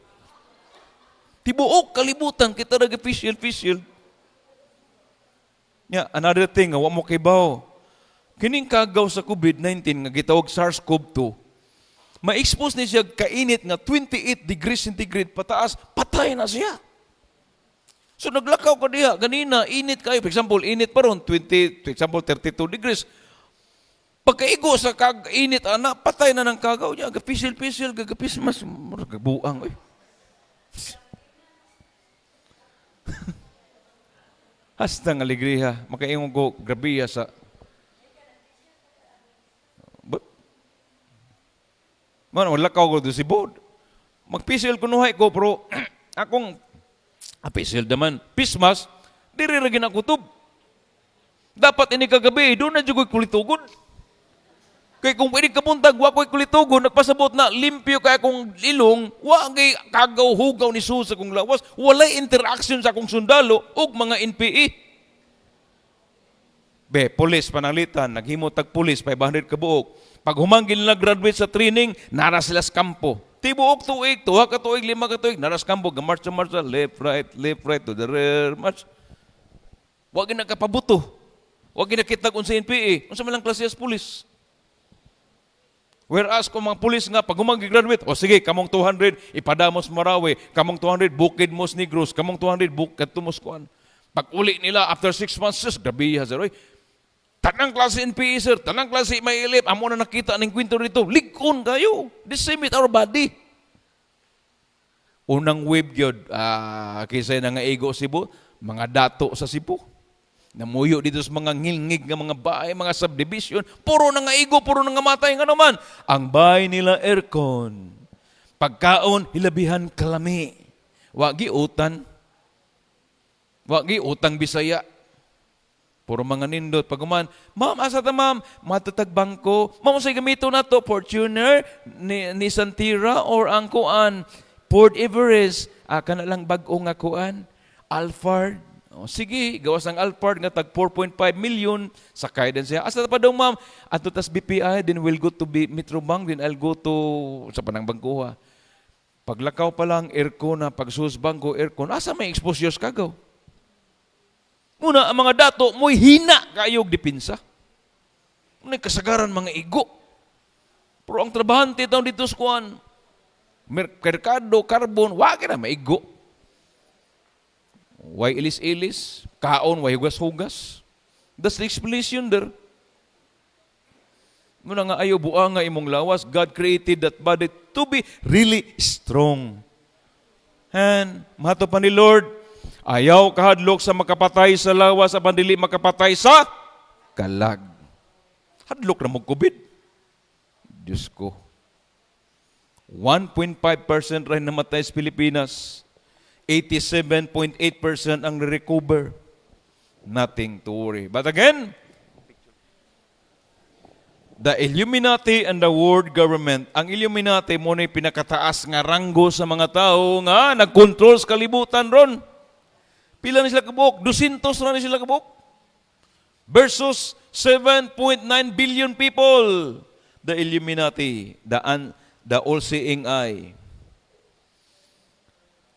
Tibuok kalibutan, kita ra gipisil-pisil. Ya, another thing, nga wa mo kibaw. Kining kagaw sa COVID-19 nga gitawag SARS-CoV-2, ma-expose ni siya kainit nga 28 degrees centigrade pataas, patay na siya. So naglakaw ka diha, ganina, init kayo. For example, init pa ron, 20, for example, 32 degrees. Pagkaigo sa kag init, ana, patay na ng kagaw niya. Gapisil-pisil, gagapis, mas, buang. Oy. Hasta ng alegriya, makaingon ko, grabiya sa. But, man, lakaw ko do si Bod. Magpisil kunuhay ko, pero akong apisil naman. Pismas, diri ra ginakutob. Dapat ini kagabi, doon na jud ko'y kulitugod. Kay kung pwede kabuntag, wa ko'y kulitugon, nagpasabot na limpyo kay akong ilong, wa kay kagaw-hugaw ni sus sa akong lawas, walay interaction sa akong sundalo ug mga NPE. Be, pulis pananglitan, naghimo tag pulis, 500 ka buok. Pag humanggil na graduate sa training, nara sila sa kampo. Tibuok tuig, 2 ka tuig, 5 ka tuig, nara sa kampo, gamarcha marcha, left, right, to the rear, march. Wa gyud nakapabuto. Wa gyud nakita kung sa NPA. Unsa man lang klase sa pulis. Whereas kung mga pulis nga, pag humang graduate, o sige, kamong 200, ipadamos Marawi, kamong 200, bukid mos Negros, kamong 200, bukid mos kuan. Pag uli nila, after 6 months, sus, grabe sir, oy. Tanang klase NPA, sir, tanang klase may ilip, amo na nakita ning kwento rito, lig-on kayo. The same with our body. Unang wave gyud, kaysa na nga ego Cebu, mga dato sa Cebu. Namuyo dito sa mga ngilngig nga mga bahay, mga subdivision, puro na nga igo, puro na nga matay nga naman. Ang bahay nila aircon. Pagkaon, hilabihan kalami. Wagi utan. Wagi utang Bisaya. Puro mga nindot. Pag uman, "Ma'am, asa ta, ma'am?" "Matatag bangko." "Ma'am, unsay gamito na to? Fortuner, ni, Nissan Tira, or ang kuan, Ford Everest?" "Ah, kana lang bag-o nga kuan, Alphard." "Oh, sige," gawas ang Alphard nga tag 4.5 million, sakay din siya. "Asa ta pa daw, ma'am?" "Ato tas BPI, then we'll go to B Metro Bank, then I'll go to sa panang bangkuha." Paglakaw pa lang, aircon na, pagsus bangko, aircon, asa may exposure kagaw? Muna, ang mga dato, mo'y hina kayog depensa. Muna kasagaran mga igo. Pero ang trabahante taon dito sa kuan, merkado, carbon, wag na maigo. Way ilis-ilis, kaon, way hugas-hugas. That's the explanation there. Muna nga ayo buang nga imong lawas, God created that body to be really strong. And mato pa ni Lord, ayaw kahadlok sa makapatay sa lawas apan dili makapatay sa kalag. Hadlok na mo COVID. Diyos ko. 1.5% rin namatay sa Pilipinas. 87.8% ang recover. Nothing to worry. But again, the Illuminati and the world government. Ang Illuminati mo na pinakataas nga ranggo sa mga tao nga nagkontrol sa kalibutan ron. Pila ni sila kabuok? 200 na ni sila kabuok. Versus 7.9 billion people. The Illuminati, the all-seeing eye.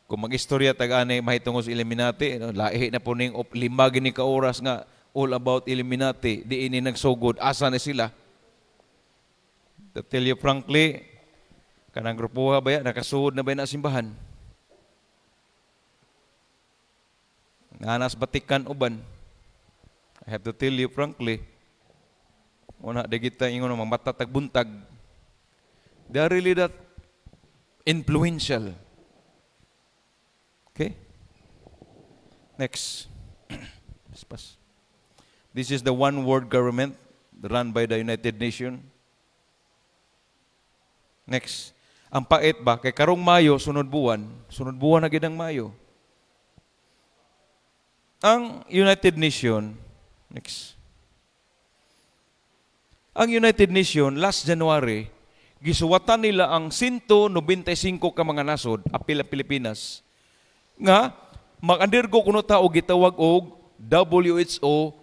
Kung mag-istorya tag-ani mahitungod sa Illuminati, no, lahi na po ning 5 gini ka oras nga all about Illuminati, di ini nagsugod, asa na sila? To tell you frankly, kanang grupo ba ya, nakasuod na ba na simbahan? Nanas Batikan uban. I have to tell you frankly, Una, di kita ingon mga mata tagbuntag. They are really that influential. Okay? Next. Pas. This is the one world government run by the United Nations. Next. Ang pait ba, kay karong Mayo, sunod buwan na gid ang Mayo. Ang United Nation, next. Ang United Nation, last January, gisuwatan nila ang 195 ka mga nasod, apil ang Pilipinas, nga mag-undergo kuno ta og gitawag og WHO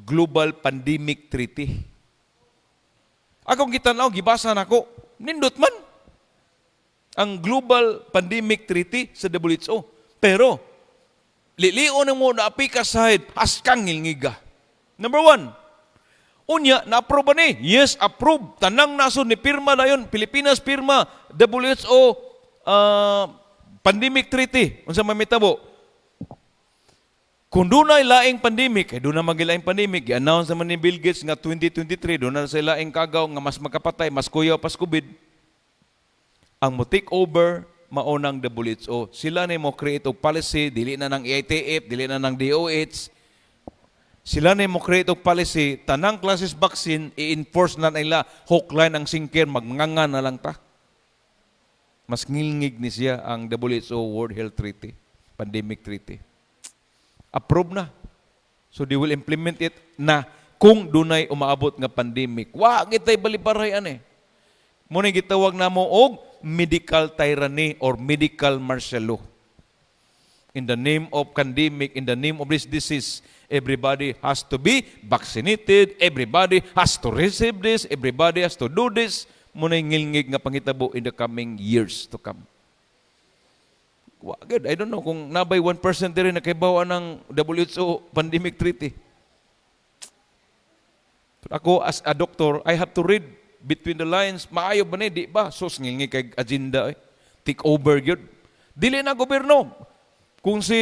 Global Pandemic Treaty. Akong gitan-aw, gibasa nako, nindot man ang Global Pandemic Treaty sa WHO. Pero, lilion mo na apika side, askang ngilngiga. Number one, unya, na-approve ba ni? Yes, approve. Tanang nasod ni pirma na yun. Pilipinas pirma, WHO Pandemic Treaty. Unsa may mitabo? Kung dunay laing pandemic, kay doon na magilaing pandemic, i-announce naman ni Bill Gates nga 2023, doon na sa laing kagaw nga mas makapatay, mas kuyaw pas COVID. Ang mo take over mao nang WHO. Sila na mo create og policy, dili na ng IATF, dili na ng DOH. Sila na mo create og policy, tanang classes vaccine i-enforce na nila, hook, line ang sinker, magnganga na lang ta. Mas ngilngig ni siya ang WHO World Health Treaty, Pandemic Treaty. Approve na. So they will implement it na kung dunay umaabot nga pandemic. Wa gitay balibaray ani. Mao na gitawag namo og medical tyranny or medical martial law. In the name of pandemic, in the name of this disease, everybody has to be vaccinated, everybody has to receive this, everybody has to do this. Mao na ngilngig nga pangitabo in the coming years to come. Wa gud, I don't know kung nabay 1% diri na kaybaw ng WHO pandemic treaty. Pero ako as a doctor, I have to read between the lines. Maayo ba ni? Di ba? Sus, ngilngig kay agenda eh. Take over gyud. Dili na gobyerno. Kung si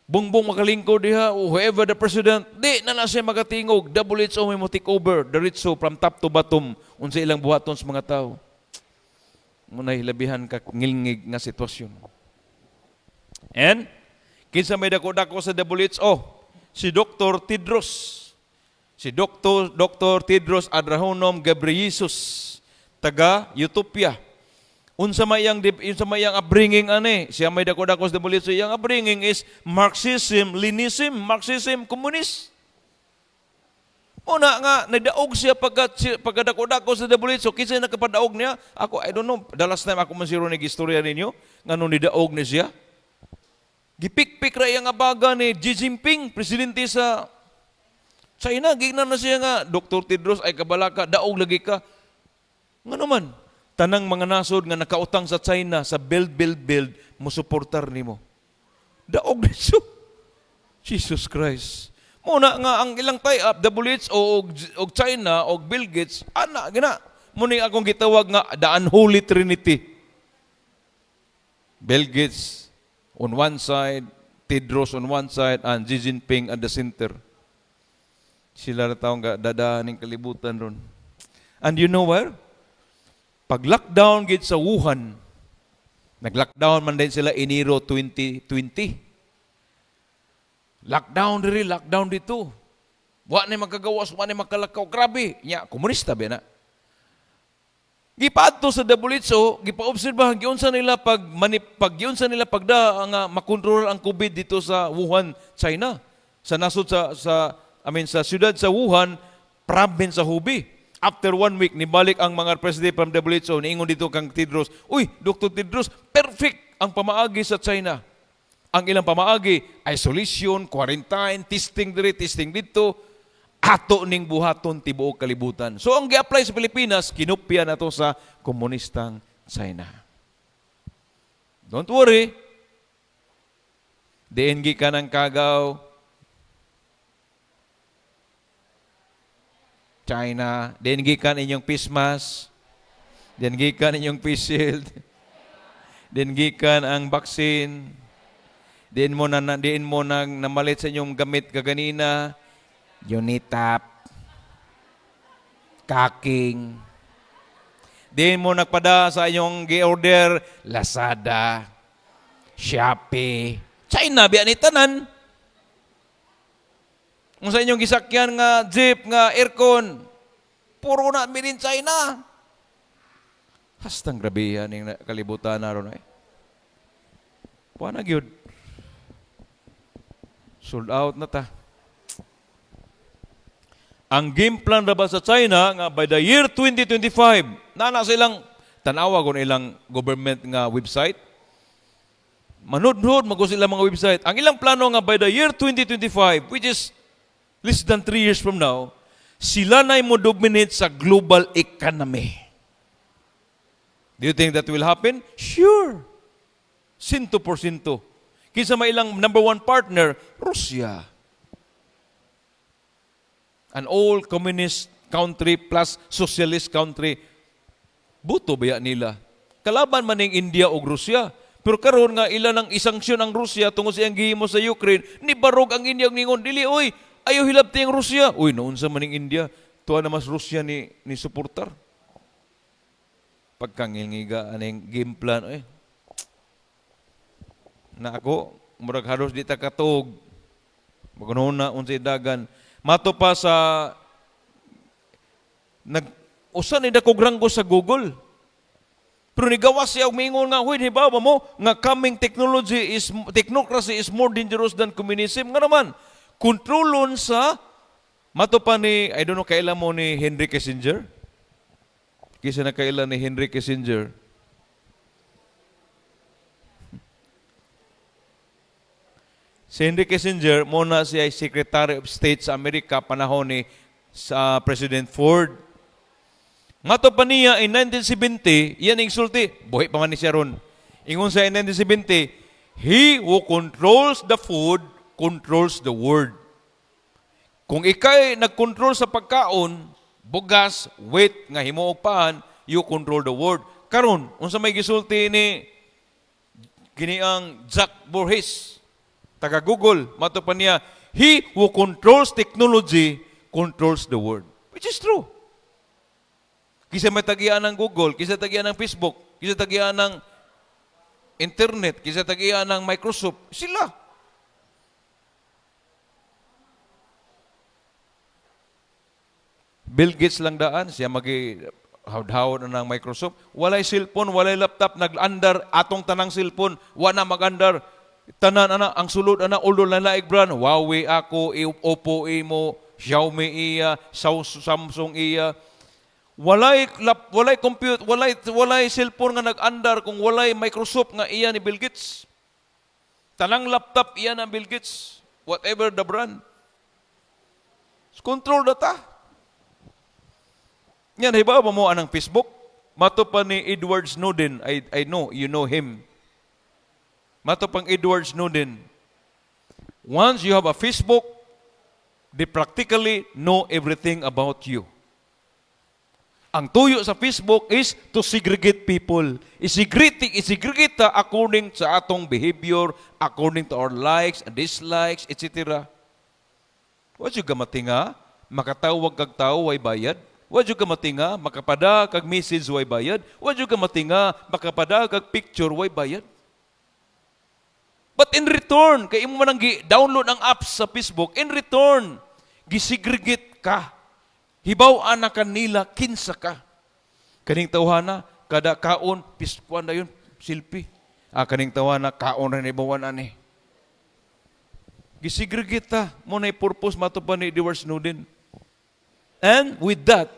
Bongbong makalingkod diha o whoever the president, di na na siya makatingog. WHO may mo take over. Diretso from top to bottom unsa ilang buhaton sa mga tao. Mao na hilabihan ka ngilngig nga sitwasyon. And kinsa may dako-dako sa WHO? Si Dr. Tedros. Si Dr. Tedros Adhanom Ghebreyesus, taga Ethiopia. Unsa may iyang upbringing ani? Siya may dako-dako sa WHO. Iyang upbringing is Marxism, Leninism, Marxism, Communist. Una nga, nagdaog siya pagkadako-dako sa WHO. Kinsa nakapadaog niya? Ako, I don't know. The last time ako man siguro nag-istorya ninyo, nga nung nidaog ni siya. Gipikpik ra iyang abaga ni Xi Jinping, presidente sa China. Gignan na siya nga, Dr. Tedros ay kabalaka, daog lagi ka. Nga naman, tanang mga nasod nga nakautang sa China sa build, build, build, musuportar nimo. Daog ni siya. Jesus Christ. Muna nga ang ilang tie-up, WHO og China og Bill Gates, ana gina. Muna yung akong gitawag nga the unholy trinity. Bill Gates on one side, Tedros on one side, and Xi Jinping at the center. Sila na taong dadahan ng kalibutan ron. And you know where? Pag lockdown gid sa Wuhan, nag-lockdown man din sila Enero 2020. Lockdown diri, lockdown dito. Wa ni magkagawas, wa ni makalakaw. Grabe. Nya, komunista ba na? Gipaadto sa WHO, gipa-obserbahan giunsa nila pag giunsa nila pagda ang makontrol ang COVID dito sa Wuhan, China. Sa nasod sa I mean sa siyudad sa Wuhan, province sa Hubei. After one week, nibalik ang mga president from WHO, niingon dito kang Tedros, "Uy, Dr. Tedros, perfect ang pamaagi sa China." Ang ilang pamaagi, isolation, quarantine, testing diri, testing dito, ato ning buhaton tibuok kalibutan. So ang gi-apply sa Pilipinas, kinopya na to sa komunistang China. Don't worry. Diin gikan ang kagaw? China. Diin gikan inyong face mask. Diin gikan inyong face shield. Diin gikan ang vaccine. Diin mo nang namalit sa inyong gamit kaganina. Unitap. Kaking. Diin mo nagpada sa inyong gi-order, Lazada, Shopee. China biya ni tanan. Kung sa inyong gisakyan nga jeep, nga aircon, puro na made in China. Hastang grabe ning kalibutan na ron eh. Puan na gyud. Sold out na ta. Ang game plan ra ba sa China nga by the year 2025, nana silang tanawa kon ilang government nga website. Manudnod magko sila mga website. Ang ilang plano nga by the year 2025, which is less than 3 years from now, sila na mo dominate sa global economy. Do you think that will happen? Sure. Sinto por sinto. Kinsa may ilang number one partner? Russia. An old communist country plus socialist country. Buto baya nila? Kalaban man ning India o Russia. Pero karon nga ila nang isanksyon ang Russia tungod sa iyang gihimo sa Ukraine, ni barog ang India og ningon, "Dili oy, ayo hilabti ang Russia." Uy, naunsa man ning India, tuwa na mas Russia ni suportar. Pagkangilngiga aning game plan eh. Na ako, murag halos di ta katuog. Magununa unsay dagan. Mato pa sa nag usa ni dakog ranggo sa Google. Pero nigawas siya og miingon nga, "Huy, hibaw ba mo nga coming technology is technocracy is more dangerous than communism?" Nga naman, kontrolon sa mato pa ni, I don't know, kaila mo ni Henry Kissinger? Kisa na kaila ni Henry Kissinger? Si Henry Kissinger, mo na siya ay Secretary of State sa Amerika panahon ni sa President Ford. Mato pa niya in 1970, iyan ang sulti, buhi pa man ni siya ron. Ingon sa in 1970, "He who controls the food, controls the world." Kung ikay nagkontrol sa pagkaon, bugas, wheat, nga himuog paan, you control the world. Karon, unsa may gisulti ni kini ang Jack Borges, taga Google, mato pa niya, "He who controls technology, controls the world." Which is true. Kisa may tagian ng Google, kisa tagian ng Facebook, kisa tagian ng internet, kisa tagian ng Microsoft, sila. Bill Gates lang daan, siya magi hawd-hawd na ng Microsoft. Walay cellphone, walay laptop, nag-andar atong tanang cellphone, wa na mag-andar. Tanan ana ang sulod ana ulo na laig brand, Huawei ako, Oppo imo, Xiaomi iya, Samsung iya. Walay compute, walay cellphone nga nag-andar kung walay Microsoft nga iya ni Bill Gates. Tanang laptop iya na Bill Gates, whatever the brand. Control data. Yan, hibaw ba mo anang Facebook? Mato pa ni Edward Snowden, I know, you know him. Mato pang Edward Snowden, "Once you have a Facebook, they practically know everything about you." Ang tuyo sa Facebook is to segregate people. I-segregate ta according sa atong behavior, according to our likes and dislikes, etc. Wa jud ka matinga, makatawag kag tao way bayad. Wa jud ka matinga, makapada kag message way bayad. Wa jud ka matinga, makapada kag picture way bayad. But in return, kay imo man ang gi-download ang apps sa Facebook, in return, gisegregate ka. Hibaw-an na kanila kinsa ka. Kaning tawhana, kada kaon, piskuan na yun, selfie. Ah, kaning tawhana, kaon rin ibawan ani. Gisegregate ta, mo na purpose mato pa ni Edward Snowden. And with that,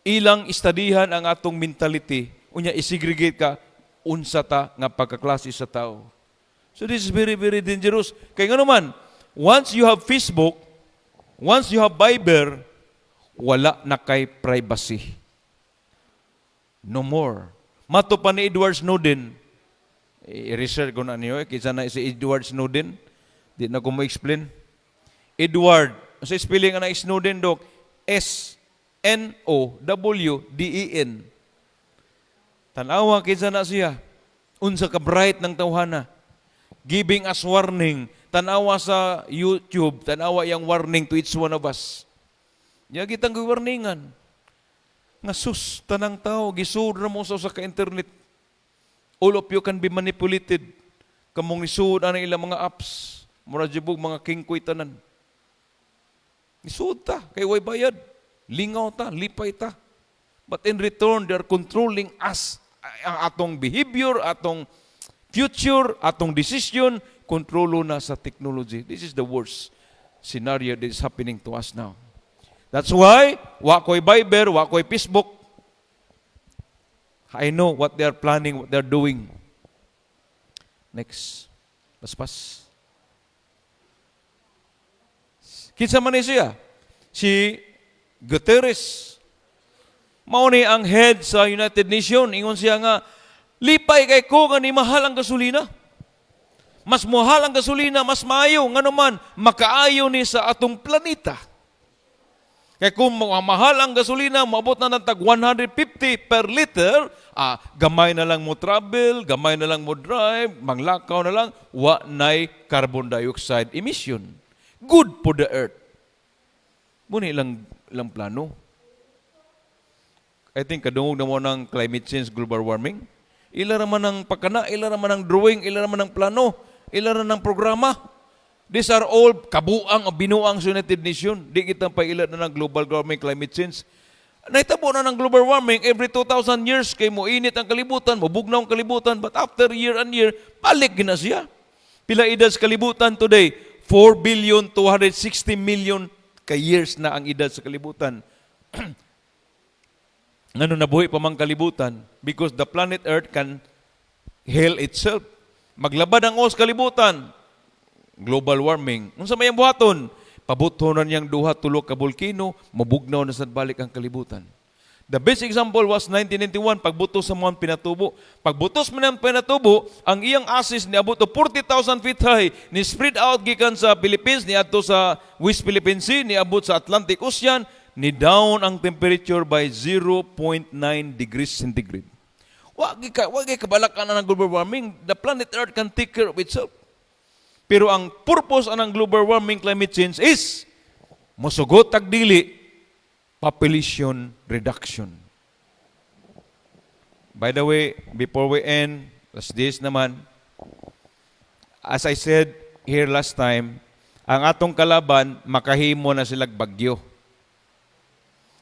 ilang istadihan ang atong mentality, unya isegregate ka, unsa ta nga pagkaklase sa tao. So this is very, very dangerous. Kaya nga naman, once you have Facebook, once you have Viber, wala na kay privacy. No more. Mato pa ni Edward Snowden, i-research ko na niyo, eh, kinsa na si Edward Snowden, di na ko mo explain. Edward, sa spelling na Snowden, dok, Snowden. Tanawa kinsa na siya. Unsa ka bright ng tawhana. Giving us warning. Tanawa sa YouTube, tanawa yang warning to each one of us. Ya kitang warningan. Nga sus, tanang tao, gisuod ra mo sa usa ka internet. All of you can be manipulated. Kamong isuod ana ilang mga apps. Mura jibog mga kingkoy tanan. Isuod ta, kay way bayad. Lingaw ta, lipay ta. But in return, they are controlling us. Ang atong behavior, atong future, atong decision, kontrolo na sa technology. This is the worst scenario that is happening to us now. That's why, wa ko'y Viber, wa ko'y Facebook. I know what they are planning, what they are doing. Next. Paspas. Kinsa man ni siya? Si Guterres. Mao ni ang head sa United Nations. Ingon siya nga, lipay kay ko nga ni mahal ang gasolina. Mas mahal ang gasolina, mas maayo. Nga naman, makaayo ni sa atong planeta. Kaya kung mahal ang gasolina, maabot na ng tag 150 per liter, gamay na lang mo travel, gamay na lang mo drive, manglakaw na lang, wa nay carbon dioxide emission. Good for the earth. Muna ilang plano. I think kadungog na mo ng climate change, global warming. Ila raman ang pakana, ila raman ang drawing, ila raman ang plano, ila raman ang programa. These are all kabuang o binuang sa United Nations. Di kita paila na ng global warming, climate change. Nahitabo na ng global warming every 2,000 years kay mo init ang kalibutan, mobugnaw ang kalibutan, but after year and year, balik gina siya. Pila edad sa kalibutan today? 4 billion 260 million ka years na ang edad sa kalibutan. Ngano nabuhi pa mang kalibutan? Because the planet Earth can heal itself. Maglabad ang os kalibutan, global warming. Unsa may ang buhaton? Pabuton na niyang duha tulo ka volcano, mabugnaw na sad balik ang kalibutan. The best example was 1991, pagbuto sa Mount Pinatubo. Pagbuto sa Mount Pinatubo, ang iyang ashes niabot og 40,000 feet high, ni spread out gikan sa Philippines, niadto sa West Philippine Sea, niabot sa Atlantic Ocean, ni down ang temperature by 0.9 degrees centigrade. Wa gi kabalakan ng global warming. The planet Earth can take care of itself. Pero ang purpose anang global warming, climate change is mosugot tag dili, population reduction. By the way, before we end, last days naman, as I said here last time, ang atong kalaban, makahimo na silag bagyo.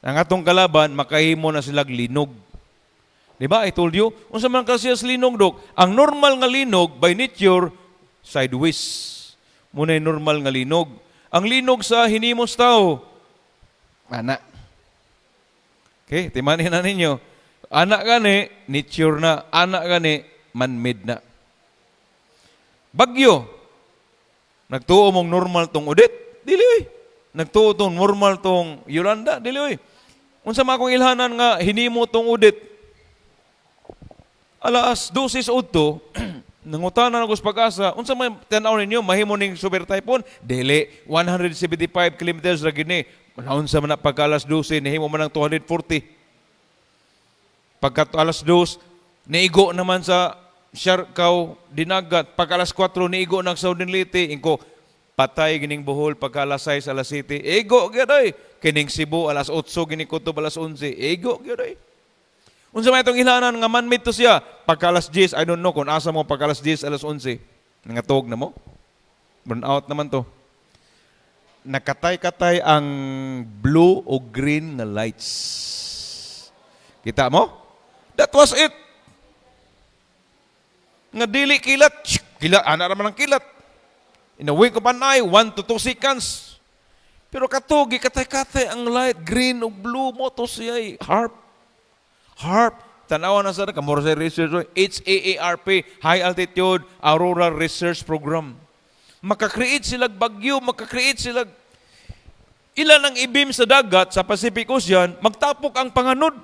Ang atong kalaban, makahimo na silag linog. Di ba? I told you, unsa man kasi sa linog, dok? Ang normal nga linog, by nature, sideways. Muna yung normal nga linog. Ang linog sa hinimos tao, ana. Okay, timanin na ninyo. Ana gani, nature na. Ana gani, man-made na. Bagyo. Nagtuo mong normal tong Odette? Dili oy. Nagtuo tong normal tong Yolanda? Dili oy. Unsa man akong ilhanan nga hinimo tong Odette? Alas 12 sa udto, nangutana ako sa PAGASA, unsa may tan-aw ninyo, mahimo ning super typhoon? Dili, 175 kilometers ra gini. Naunsa man na pagka alas 12, nahimo man ang 240. Pagka alas 2, niigo naman sa Siargao, Dinagat. Pagka alas 4, niigo ng Southern Leyte. Ingko, patay gining Bohol pagka alas 6, alas 7. Igo gyud oy. Kining Cebu alas 8, gining kutob alas 11. Igo gyud oy. Unsa may itong ilhanan nga man-made to siya? Pagka alas 10, I don't know kung asa mo pagka alas 10, alas 11. Nangatog na mo? Burn out naman to. Nakatay-katay ang blue o green nga lights. Kita mo? That was it. Nga dili kilat. Kilat, ana raman ang kilat. In a wink of an eye, 1 to 2 seconds. Pero kato, gikatay-katay ang light, green o blue mo to siya. HAARP. HAARP. Tanawa na sa kamor sa research, HAARP, High Altitude Aurora Research Program. Makakreate sila bagyo, makakreate sila ilan ang ibim sa dagat sa Pacific Ocean, magtapok ang panganod.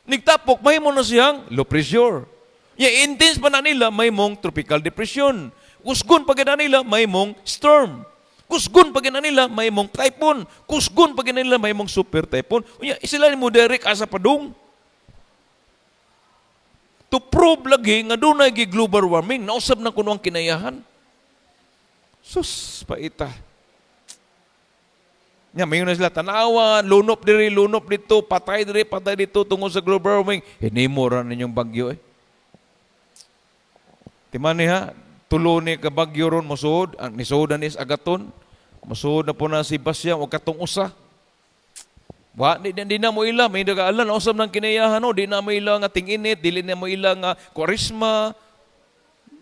Nigtapok, mahimo na siyang low pressure. Ya, intense pa na nila, mahimong tropical depression. Kusgon pa gina nila, mahimong storm. Kusgon pa gina nila, mahimong typhoon. Kusgon pa gina nila, mahimong super typhoon. Unya, sila ni mo direct asa padung. To prove lagi nga dunay gi global warming, nausab na kuno ang kinayahan. Sus, paita. Nya mayon na sila tanawa, lunop diri, lunop dito, patay diri, patay dito tungod sa global warming. Hinimo ra ninyong bagyo eh. Timani ha, tulo ni ka bagyo ron mosuod, ang nisuod na ni sa Agaton, mosuod na po na si Basyang o katong usa. Wa di, di, di na mo ila, may nagaalan usab ng kinayahan no, di na mo ila nga ting-init, dili na mo ila nga charisma.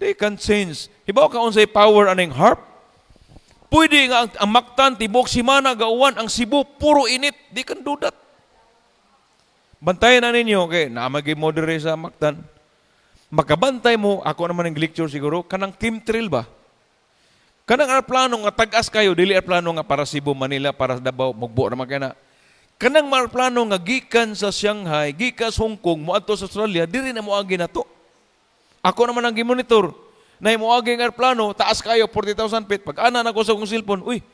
They can change. Hibaw ka unsay power aning HAARP? Pwede nga ang Mactan tibok simana gauwan ang Cebu puro init, di kan dudat. Bantayan na ninyo kay naa man mo diri sa Mactan. Makabantay mo, ako naman ang lecture siguro, kanang chemtrail ba? Kanang aeroplano nga tag-as kayo, dili aeroplano nga para Cebu, Manila, para Davao, mugbo naman kay na. Kanang mga aeroplano nga gikan sa Shanghai, gikan sa Hong Kong, moadto sa Australia, diri na moagi nato. Ako naman ang gimonitor. Na moagi ang aeroplano, taas kayo, 40,000 feet. Pag ana na ko sa akong cellphone, uy,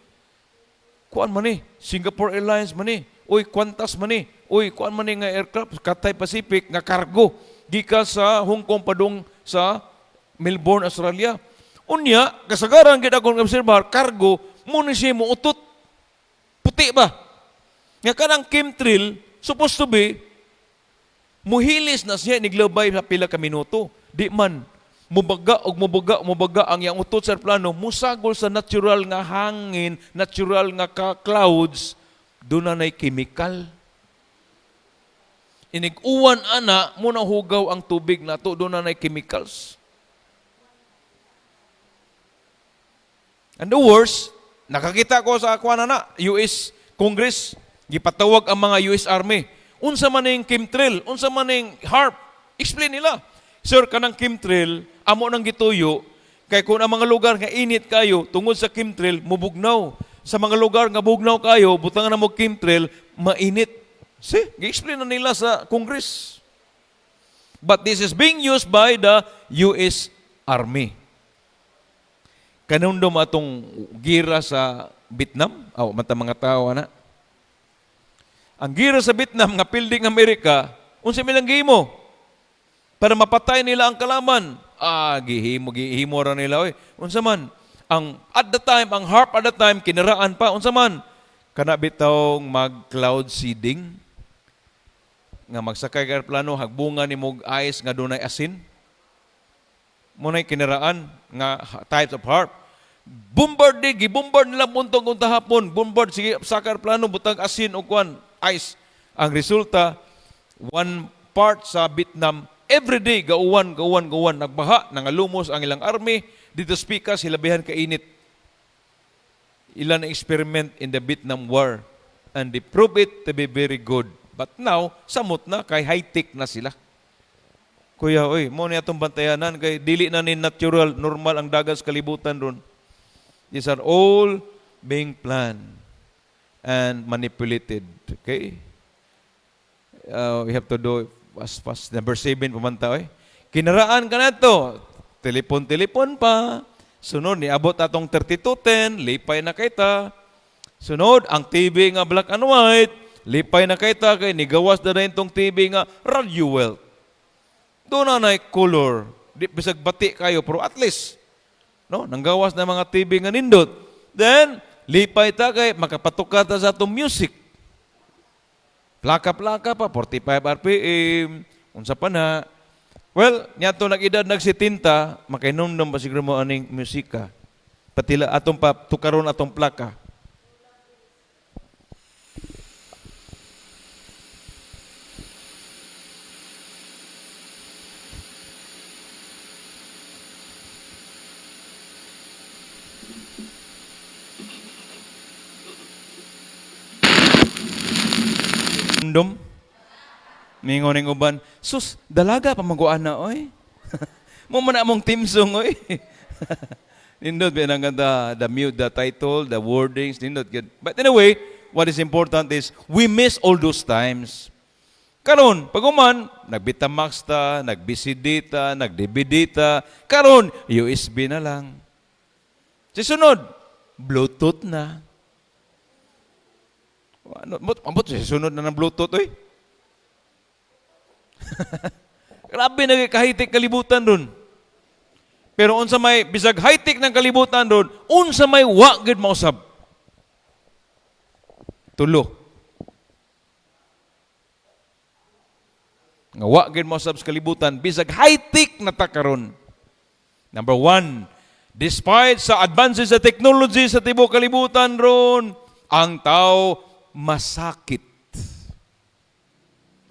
kuan man ni, Singapore Airlines man ni, uy, Qantas man ni, uy, kuan man ni nga aircraft, Cathay Pacific, nga cargo, gikan sa Hong Kong padung sa Melbourne, Australia. Unya, kasagaran gid akong obserbar, cargo, mo ni siya mo utot. Puti ba? Nga kanang chemtrail, supposed to be, muhilis na siya niglabay sa pila ka minuto. Di man, mubaga og mubaga, mubaga ang iyang utot sa plano, musagol sa natural nga hangin, natural nga clouds, doon na na'y chemical. Inig-uwan ana, muna hugaw ang tubig nato, doon na na'y chemicals. And the worst, nakakita ko sa akuan na, US Congress, gipatawag ang mga US Army. Unsa man ning chemtrail, unsa man ning HAARP, explain nila. Sir, kanang chemtrail, amo nang gituyo, kay kung ang mga lugar nga init kayo, tungod sa chemtrail, mubugnaw. Sa mga lugar nga bugnaw kayo, butangan na mo chemtrail, mainit. See, gi-explain na nila sa Congress. But this is being used by the US Army. Kanundom atong gira sa Vietnam, aw mata mga tao ana. Ang gira sa Vietnam nga pilding Amerika, unsa milang gihimo? Para mapatay nila ang kalaban. Ah, gihimo gihimo ra nila oy. Unsa man? Ang at the time, ang HAARP at the time kinaraan pa unsa man? Kana bitawng mag cloud seeding nga magsakay ka eroplano hagbungan nimo og ice nga dunay asin. Mo nay kinaraan nga types of HAARP. Bombard di, gibombard nila buntong kung tahapon. Bombard, sige, sa plano, butang asin o kwan, ice. Ang resulta, one part sa Vietnam, every day, gauwan, gauwan, gauwan, nagbaha, nangalumos ang ilang army, dito speaker, silabihan kainit. Ilan na experiment in the Vietnam War. And they prove it to be very good. But now, samot na, kay high-tech na sila. Kuya, oy, mo ni atong bantayanan, kay dili na ni natural, normal ang dagat sa kalibutan ron. These are all being planned and manipulated. Okay? We have to do as fast. Number 7, pumanta, oy. Kinaraan ka na to. Telepon-telepon pa. Sunod, niabot atong 3210, lipay na kita. Sunod, ang TV nga black and white, lipay na kita kay nigawas na rin tong TV nga radio wealth. Doon na na'y color. Di bisag bati kayo, pero at least, no, nanggawas na mga TV nga nindot. Then, lipay ta kay makapatuka ta sa atong music. Plaka-plaka pa, 45 RPM, unsa pa na. Well, niadto nag-edad nag 70, makainumdum pa siguro mo aning musika. Patila atong pa tukaron atong plaka. Dum. Mingon ning uban, sus, dalaga pa maguan na oy. Mo man among theme song oy. Nindot ba nang the mute, the title, the wordings, nindot gyud. But anyway, what is important is we miss all those times. Karon, pag-uman, nag-Betamax ta, nag-VCD ta, nag-DVD ta, karon, USB na lang. Si sunod, Bluetooth na. Ano, ambot, si sunod na ng Bluetooth, oy. Grabe na ka-high-tech kalibutan dun. Pero unsa may bisag high-tech ng kalibutan dun, unsa may wa gid mausab. Tulo. Nga wa gyud mo sab sa kalibutan bisag high-tech na ta karon. Number one, despite sa advances sa technology sa tibuok kalibutan ron, ang tao masakit.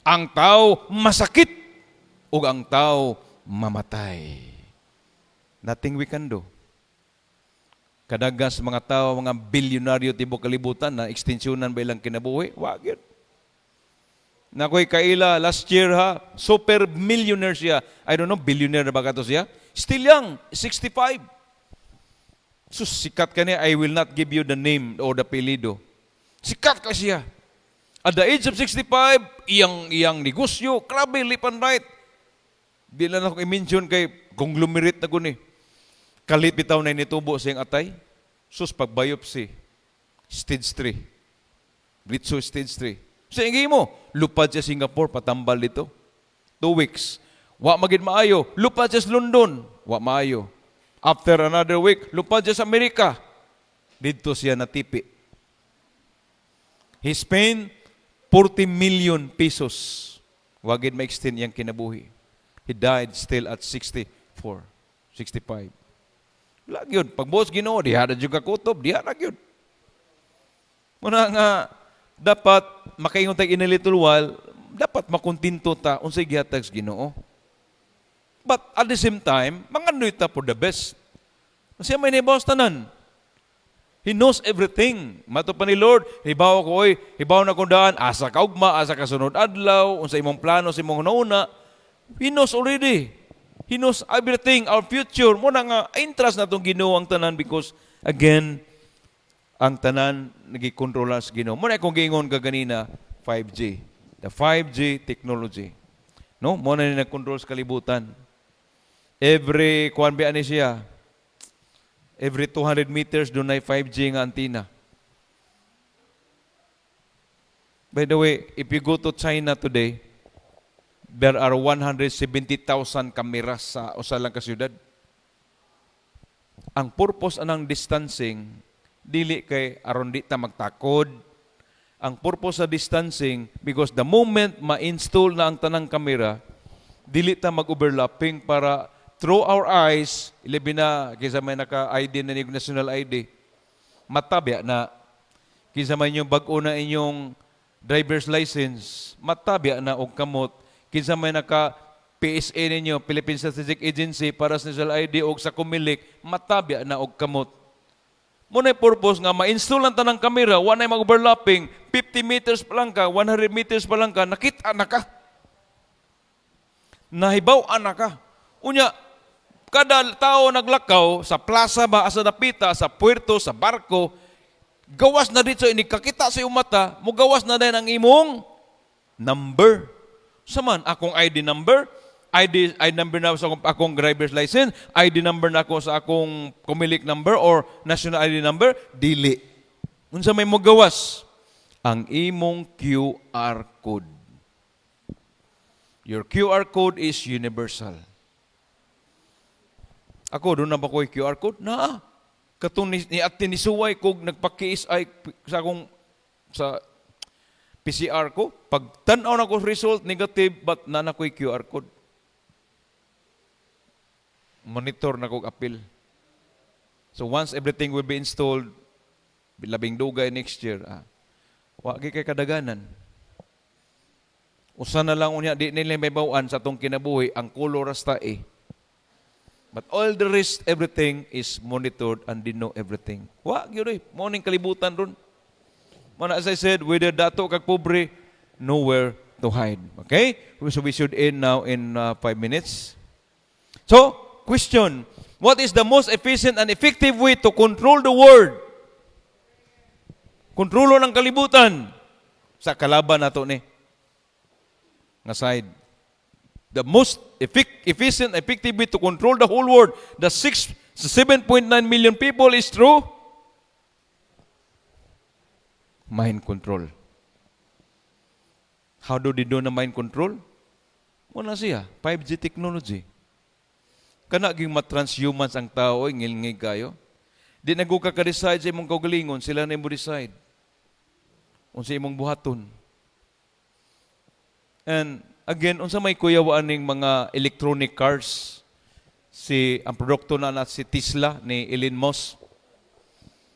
Ang tao masakit ug ang tao mamatay. Nothing we can do. Kadagas mga tao, mga bilyonaryo tibuok kalibutan na ekstensyonan ba ilang kinabuhi? Wa gyud. Nakoy kaila last year ha, super millionaire siya. I don't know, billionaire na ba kato siya? Still young, 65. Sus, sikat ka niya, I will not give you the name or the apelyido. Sikat ka siya. At the age of 65, iyang negosyo, grabe, left and right. Di lang ako i-mention kay conglomerate na guni. Kalit bitaw na nitubo siyang atay. Sus, pag biopsy, stage 3. Ritso stage 3. Sa ingi mo, lupad siya Singapore, patambal dito. 2 weeks. Wa magid maayo. Lupad siya sa London. Wa maayo. After another week, lupad siya sa Amerika. Dito siya natipi. He spent 40 million pesos. Wa gid ma-extend iyang kinabuhi. He died still at 64, 65. Wala gyud. Pagbuot Ginoo, diha na jud ka kutob, diha na gyud. Muna nga dapat makaingon tag in a little while, dapat makontento ta unsay gihatag sa Ginoo. But at the same time, mangandoy ta for the best. Siya may nahibaw sa tanan. He knows everything. Mato pa ni Lord, hibaw ko oy, hibaw na kong daan, asa ka ugma, asa ka sunod adlaw, unsa imong plano sa imong hunahuna. He knows already. He knows everything, our future. Muna nga, entrust na itong Ginoo ang tanan because, again, ang tanan nagikontrola sa Ginoo. Muna akong giingon ka ganina, 5G. The 5G technology. No? Muna ni nagkontrol sa kalibutan. Every, kuan ba ani siya? Every 200 meters dunay 5G nga antenna. By the way, if you go to China today, there are 170,000 cameras sa usa lang ka syudad. Ang purpose anang distancing dili kay aron di ta magtakod. Ang purpose sa distancing, because the moment ma-install na ang tanang kamera, dili ta mag-overlapping para through our eyes, ilabi na kaysa may naka-ID na ni national ID, matabya na kinsa may inyong bag-o na inyong driver's license, matabya na og kamot. Kinsa may naka PSA ninyo, Philippine Statistics Agency, para sa national ID og sa Comelec, matabya na og kamot. Muna purpose nga ma-install ang tanang kamera, wa na mag-overlapping, 50 meters pa lang ka, 100 meters pa lang ka, nakita na ka. Nahibaw-an na ka. Unya, kada tao naglakaw sa plaza ba, asa napita, sa puerto, sa barko, gawas na dito, ini kakita sa iyong mata, mugawas na din ang imong number. Saman, akong ID number, ID number na sa akong driver's license, ID number na ako sa akong Comelec number or national ID number, dili. Unsa may mogawas? Ang imong QR code. Your QR code is universal. Ako, duna ba ko'y QR code? Naa. Katong ni ate ni suway kog nagpa-KSI sa akong sa PCR ko, pag tan-aw na ko result, negative, but naa na ko'y QR code. Monitor na kog apil. So once everything will be installed, labing dugay next year, wa kay kadaganan. Usa na lang unya di nila mahibaw-an sa atong kinabuhi ang color rasta eh. But all the rest, everything is monitored and they know everything. Wa gyud eh. Mao ning kalibutan ron. Mao as I said, whether dato kag pobre, nowhere to hide. Okay? So we should end now in 5 minutes. So, question. What is the most efficient and effective way to control the world? Kontrolo ng kalibutan. Sa kalaban nato ni. Nga side. The most efficient, effective way to control the whole world, the 6, 7.9 million people, is through mind control. How do they do na mind control? Muna siya, 5G technology. Kana ging ma-transhumans ang tao, oy, ngilngig kayo. Di na ka ka-decide sa imong kaugalingon, sila na mo decide. Unsa imong buhaton? And again, unsa may kuyaw aning mga electronic cars? Si ang produkto na na si Tesla ni Elon Musk.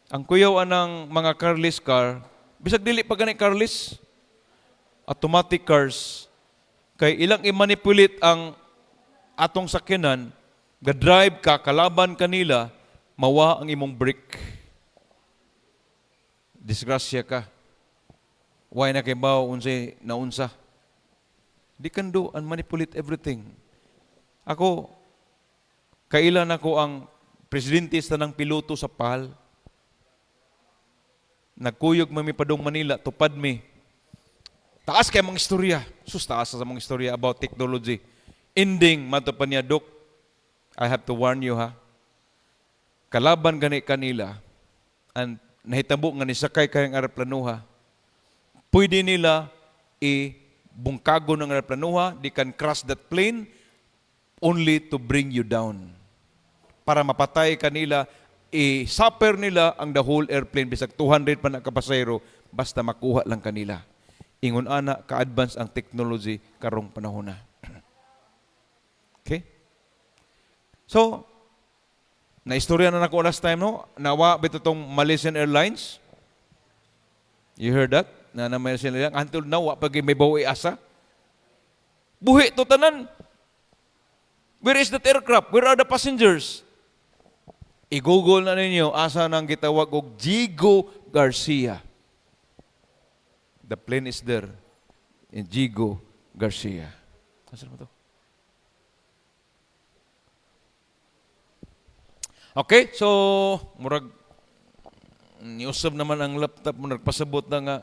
Ang kuyaw anang mga carless car, bisag dili pa gani carless, automatic cars, kay ilang i-manipulate ang atong sakyanan, ga-drive ka, kalaban kanila, mawa ang imong brake. Disgrasya ka. Why na kay bawo unsay naunsa? They can do and manipulate everything. Ako, kailan ako ang presidente sa ng piloto sa PAL. Nagkuyog mami padong Manila, tupad mi. Taas kay mga istorya. Sus, taas sa mga istorya about technology. Ending, mato pa niya, "Dok, I have to warn you, ha. Kalaban gani kanila, and nahitabo nga nisakay kayong aeroplanuha, pwede nila i-bungkago ng aeroplanuha, they can crash that plane only to bring you down. Para mapatay kanila, i-suffer nila ang the whole airplane, bisag 200 pa na kapasayro, basta makuha lang kanila." Ingon ana ka-advance ang technology karong panahon na. Okay? So, na-istorya na nako last time, no? Nawa bito tong Malaysian Airlines? You heard that? Na na Malaysian Airlines. Until now, wa pa gyud may bawi asa. Buhi to tanan. Where is that aircraft? Where are the passengers? I-google na ninyo asa nang gitawag og Diego Garcia. The plane is there in Diego Garcia. Asa naman to? Okay, so murag niusab naman ang laptop mo, nagpasabot na nga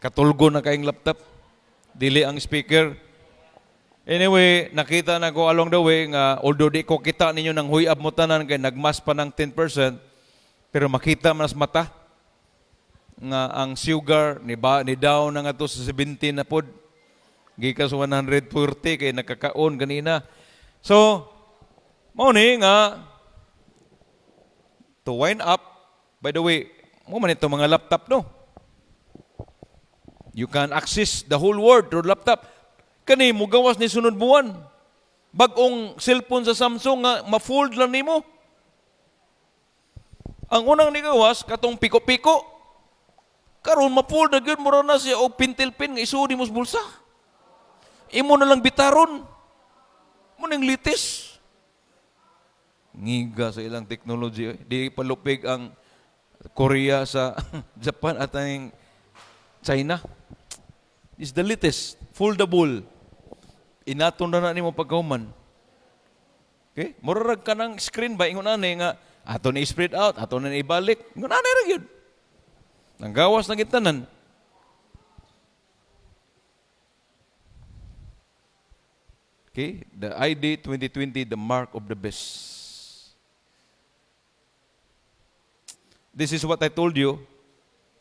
katulgo na kayong laptop. Dili ang speaker. Anyway, nakita na ko along the way nga although di ko kita ninyo nang huyab mo tanan kay nagmas pa ng 10%, pero makita man sa mata nga ang sugar ni ba ni down na nga to sa 70 na pod. Gikan sa 140 kay nakakaon ganina. So, mao ni nga to wind up, by the way, mo man ito mga laptop, no? You can access the whole world through laptop. Kani mugawas ni sunod buwan. Bag-ong cellphone sa Samsung nga ma-fold lang nimo. Ang unang nigawas katong piko-piko. Karon ma-fold na gyud, mura na siya og pentel pen nga isudi mo sa bulsa. Imo na lang bitaron. Mo ning litis. Ngiga sa ilang technology, eh. Di palupig ang Korea sa Japan at ang China. Is the latest, foldable. Inaton na na nimo pagkahuman. Okay? Murarag ka ng screen ba ingon ani nga ato ni spread out, ato na ibalik. Ingon ani ra gyud. Nanggawas na gitanan. Okay? The ID 2020, the mark of the beast. This is what I told you.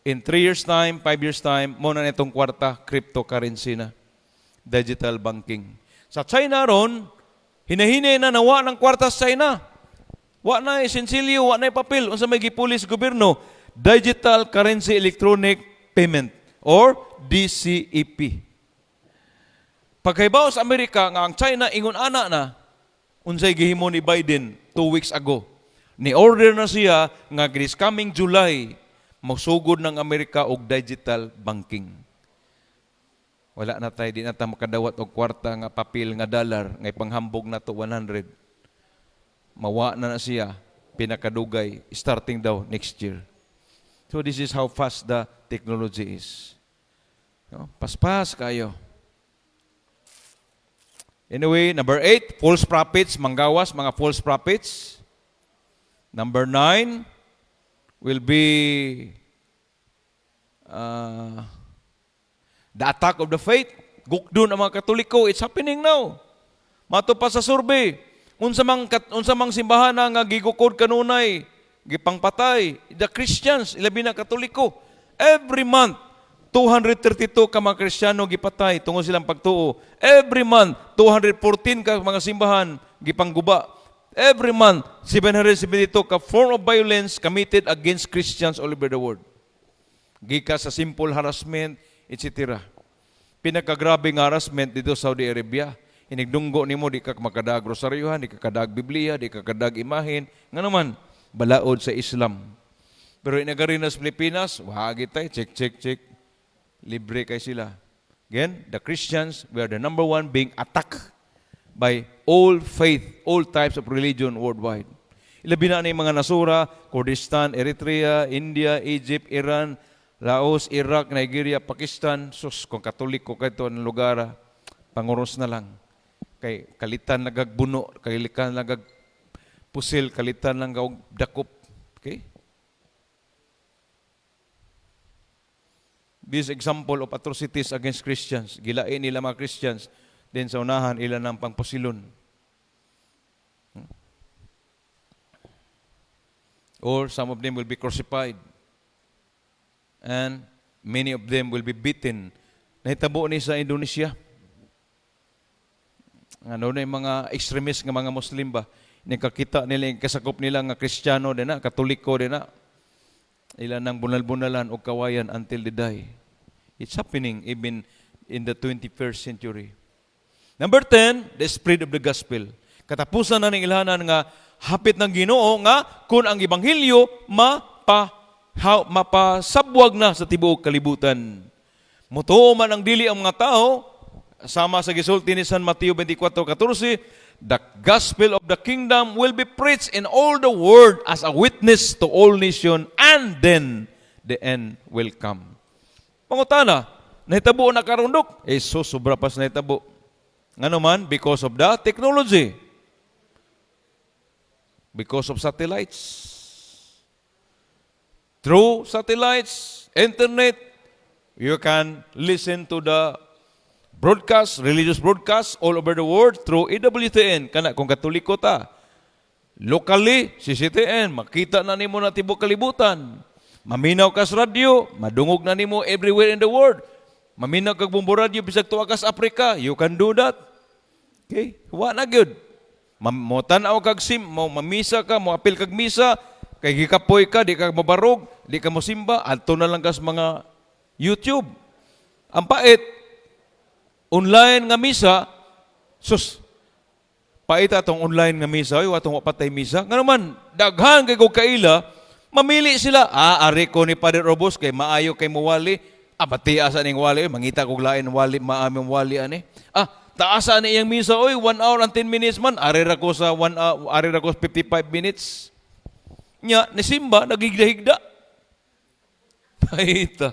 In 3 years' time, 5 years' time, mo na itong kwarta, cryptocurrency na. Digital banking. Sa China ron, hinahinay na nawa ng kwarta sa China. Wa na sinsilyo, wa na papel. Unsa may gipulis gobyerno? Digital Currency Electronic Payment or DCEP. Pagkaibaw sa Amerika nga ang China ingon ana na, unsay gihimo ni Biden 2 weeks ago? Ni-order na siya nga this coming July magsugod ng Amerika og digital banking. Wala na tayo, di na ta makadawat og kwarta nga papel nga dollar nga ipanghambog na to 100. Mawa na na siya pinakadugay starting daw next year. So this is how fast the technology is. No? Paspas kayo. Anyway, number 8, false prophets, manggawas, mga false prophets. Number 9 will be the attack of the faith. Gukdon ang mga Katoliko, it's happening now. Mato pa sa survey, unsa mang simbahan na nga gigukod kanunay, gipangpatay, the Christians, ilabi na Katoliko. Every month, 232 ka mga Kristiyano gipatay tungod silang pagtuo. Every month, 214 ka mga simbahan gipangguba. Every month, 772 ka form of violence committed against Christians all over the world. Gikan sa simple harassment, etc. Pinakagrabe nga harassment dito sa Saudi Arabia. Inigdunggo nimo, di ka makadag rosaryohan, di ka kadag Biblia, di ka kadag imahin. Nga naman, balaod sa Islam. Pero inagari na sa Pilipinas, wagi tay, check, check, check. Libre kay sila. Again, the Christians, we are the number one being attacked by all faith, all types of religion worldwide. Ilabi na ni mga nasura, Kurdistan, Eritrea, India, Egypt, Iran, Laos, Iraq, Nigeria, Pakistan. Sus, kung Katoliko kato ang lugar, panguros na lang. Kay kalitan nagagbuno, kalitan nagag pusil, kalitan lang og dakop. Okay? This example of atrocities against Christians, gilain nila mga Christians, then sa unahan ila ng pangpusilon. Or some of them will be crucified. And many of them will be beaten. Nahitabo ni sa Indonesia. Ano na yung mga extremist nga mga Muslim ba? Nakakita nila yung kasakop nila nga Kristiyano din na, Katoliko din na. Ila nang bunal-bunalan o kawayan until they die. It's happening even in the 21st century. Number 10, the spread of the gospel. Katapusan na ng ilhanan nga hapit ng Ginoo nga kung ang ebanghelyo mapasabwag na sa tibuok kalibutan. Mutuo man ang dili ang mga tao, sama sa gisulti ni San Mateo 24:14, "The gospel of the kingdom will be preached in all the world as a witness to all nation, and then the end will come." Pangutana, nahitabo na karundok? Eh, so, sobra pas nahitabo. Ngano man, because of the technology. Because of satellites. Through satellites, internet, you can listen to the broadcast, religious broadcast all over the world through EWTN. Kana kung Katoliko ta. Locally, CCTN, makita na nimo na tibok kalibutan. Maminaw ka sa radyo, madungog na nimo everywhere in the world. Maminaw kag Bombo Radyo bisag tuwa ka sa Africa, you can do that. Okay? Wa na gyud. Mo tan-aw kag sim, mo mamisa ka, mo apil kag misa, kay gikapoy ka, di ka mabarog, di ka mosimba, adto na lang ka sa mga YouTube. Ang pait, online nga misa, sus, pait atong online nga misa, oy, atong patay misa. Nga naman, daghan kay kog kaila, mamili sila. Ah, ari ko ni Padre Robos, kay maayo kay muwali. Ah, pati asa ning wali, oy, mangita kog lain wali, maaming wali ani. Ah, taasa ni iyang misa, oy, 1 hour and 10 minutes man, ari ra ko sa 1 hour, ari ra ko sa 55 minutes. Nya, nisimba, nagigda-higda. Paita.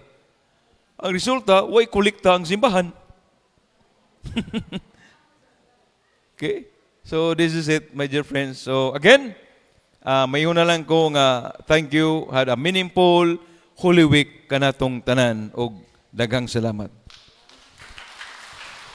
Ang resulta, way kolekta ang simbahan. Okay? So this is it, my dear friends. So again, mayon na lang ko nga thank you, had a meaningful Holy Week kanatong tanan og daghang salamat.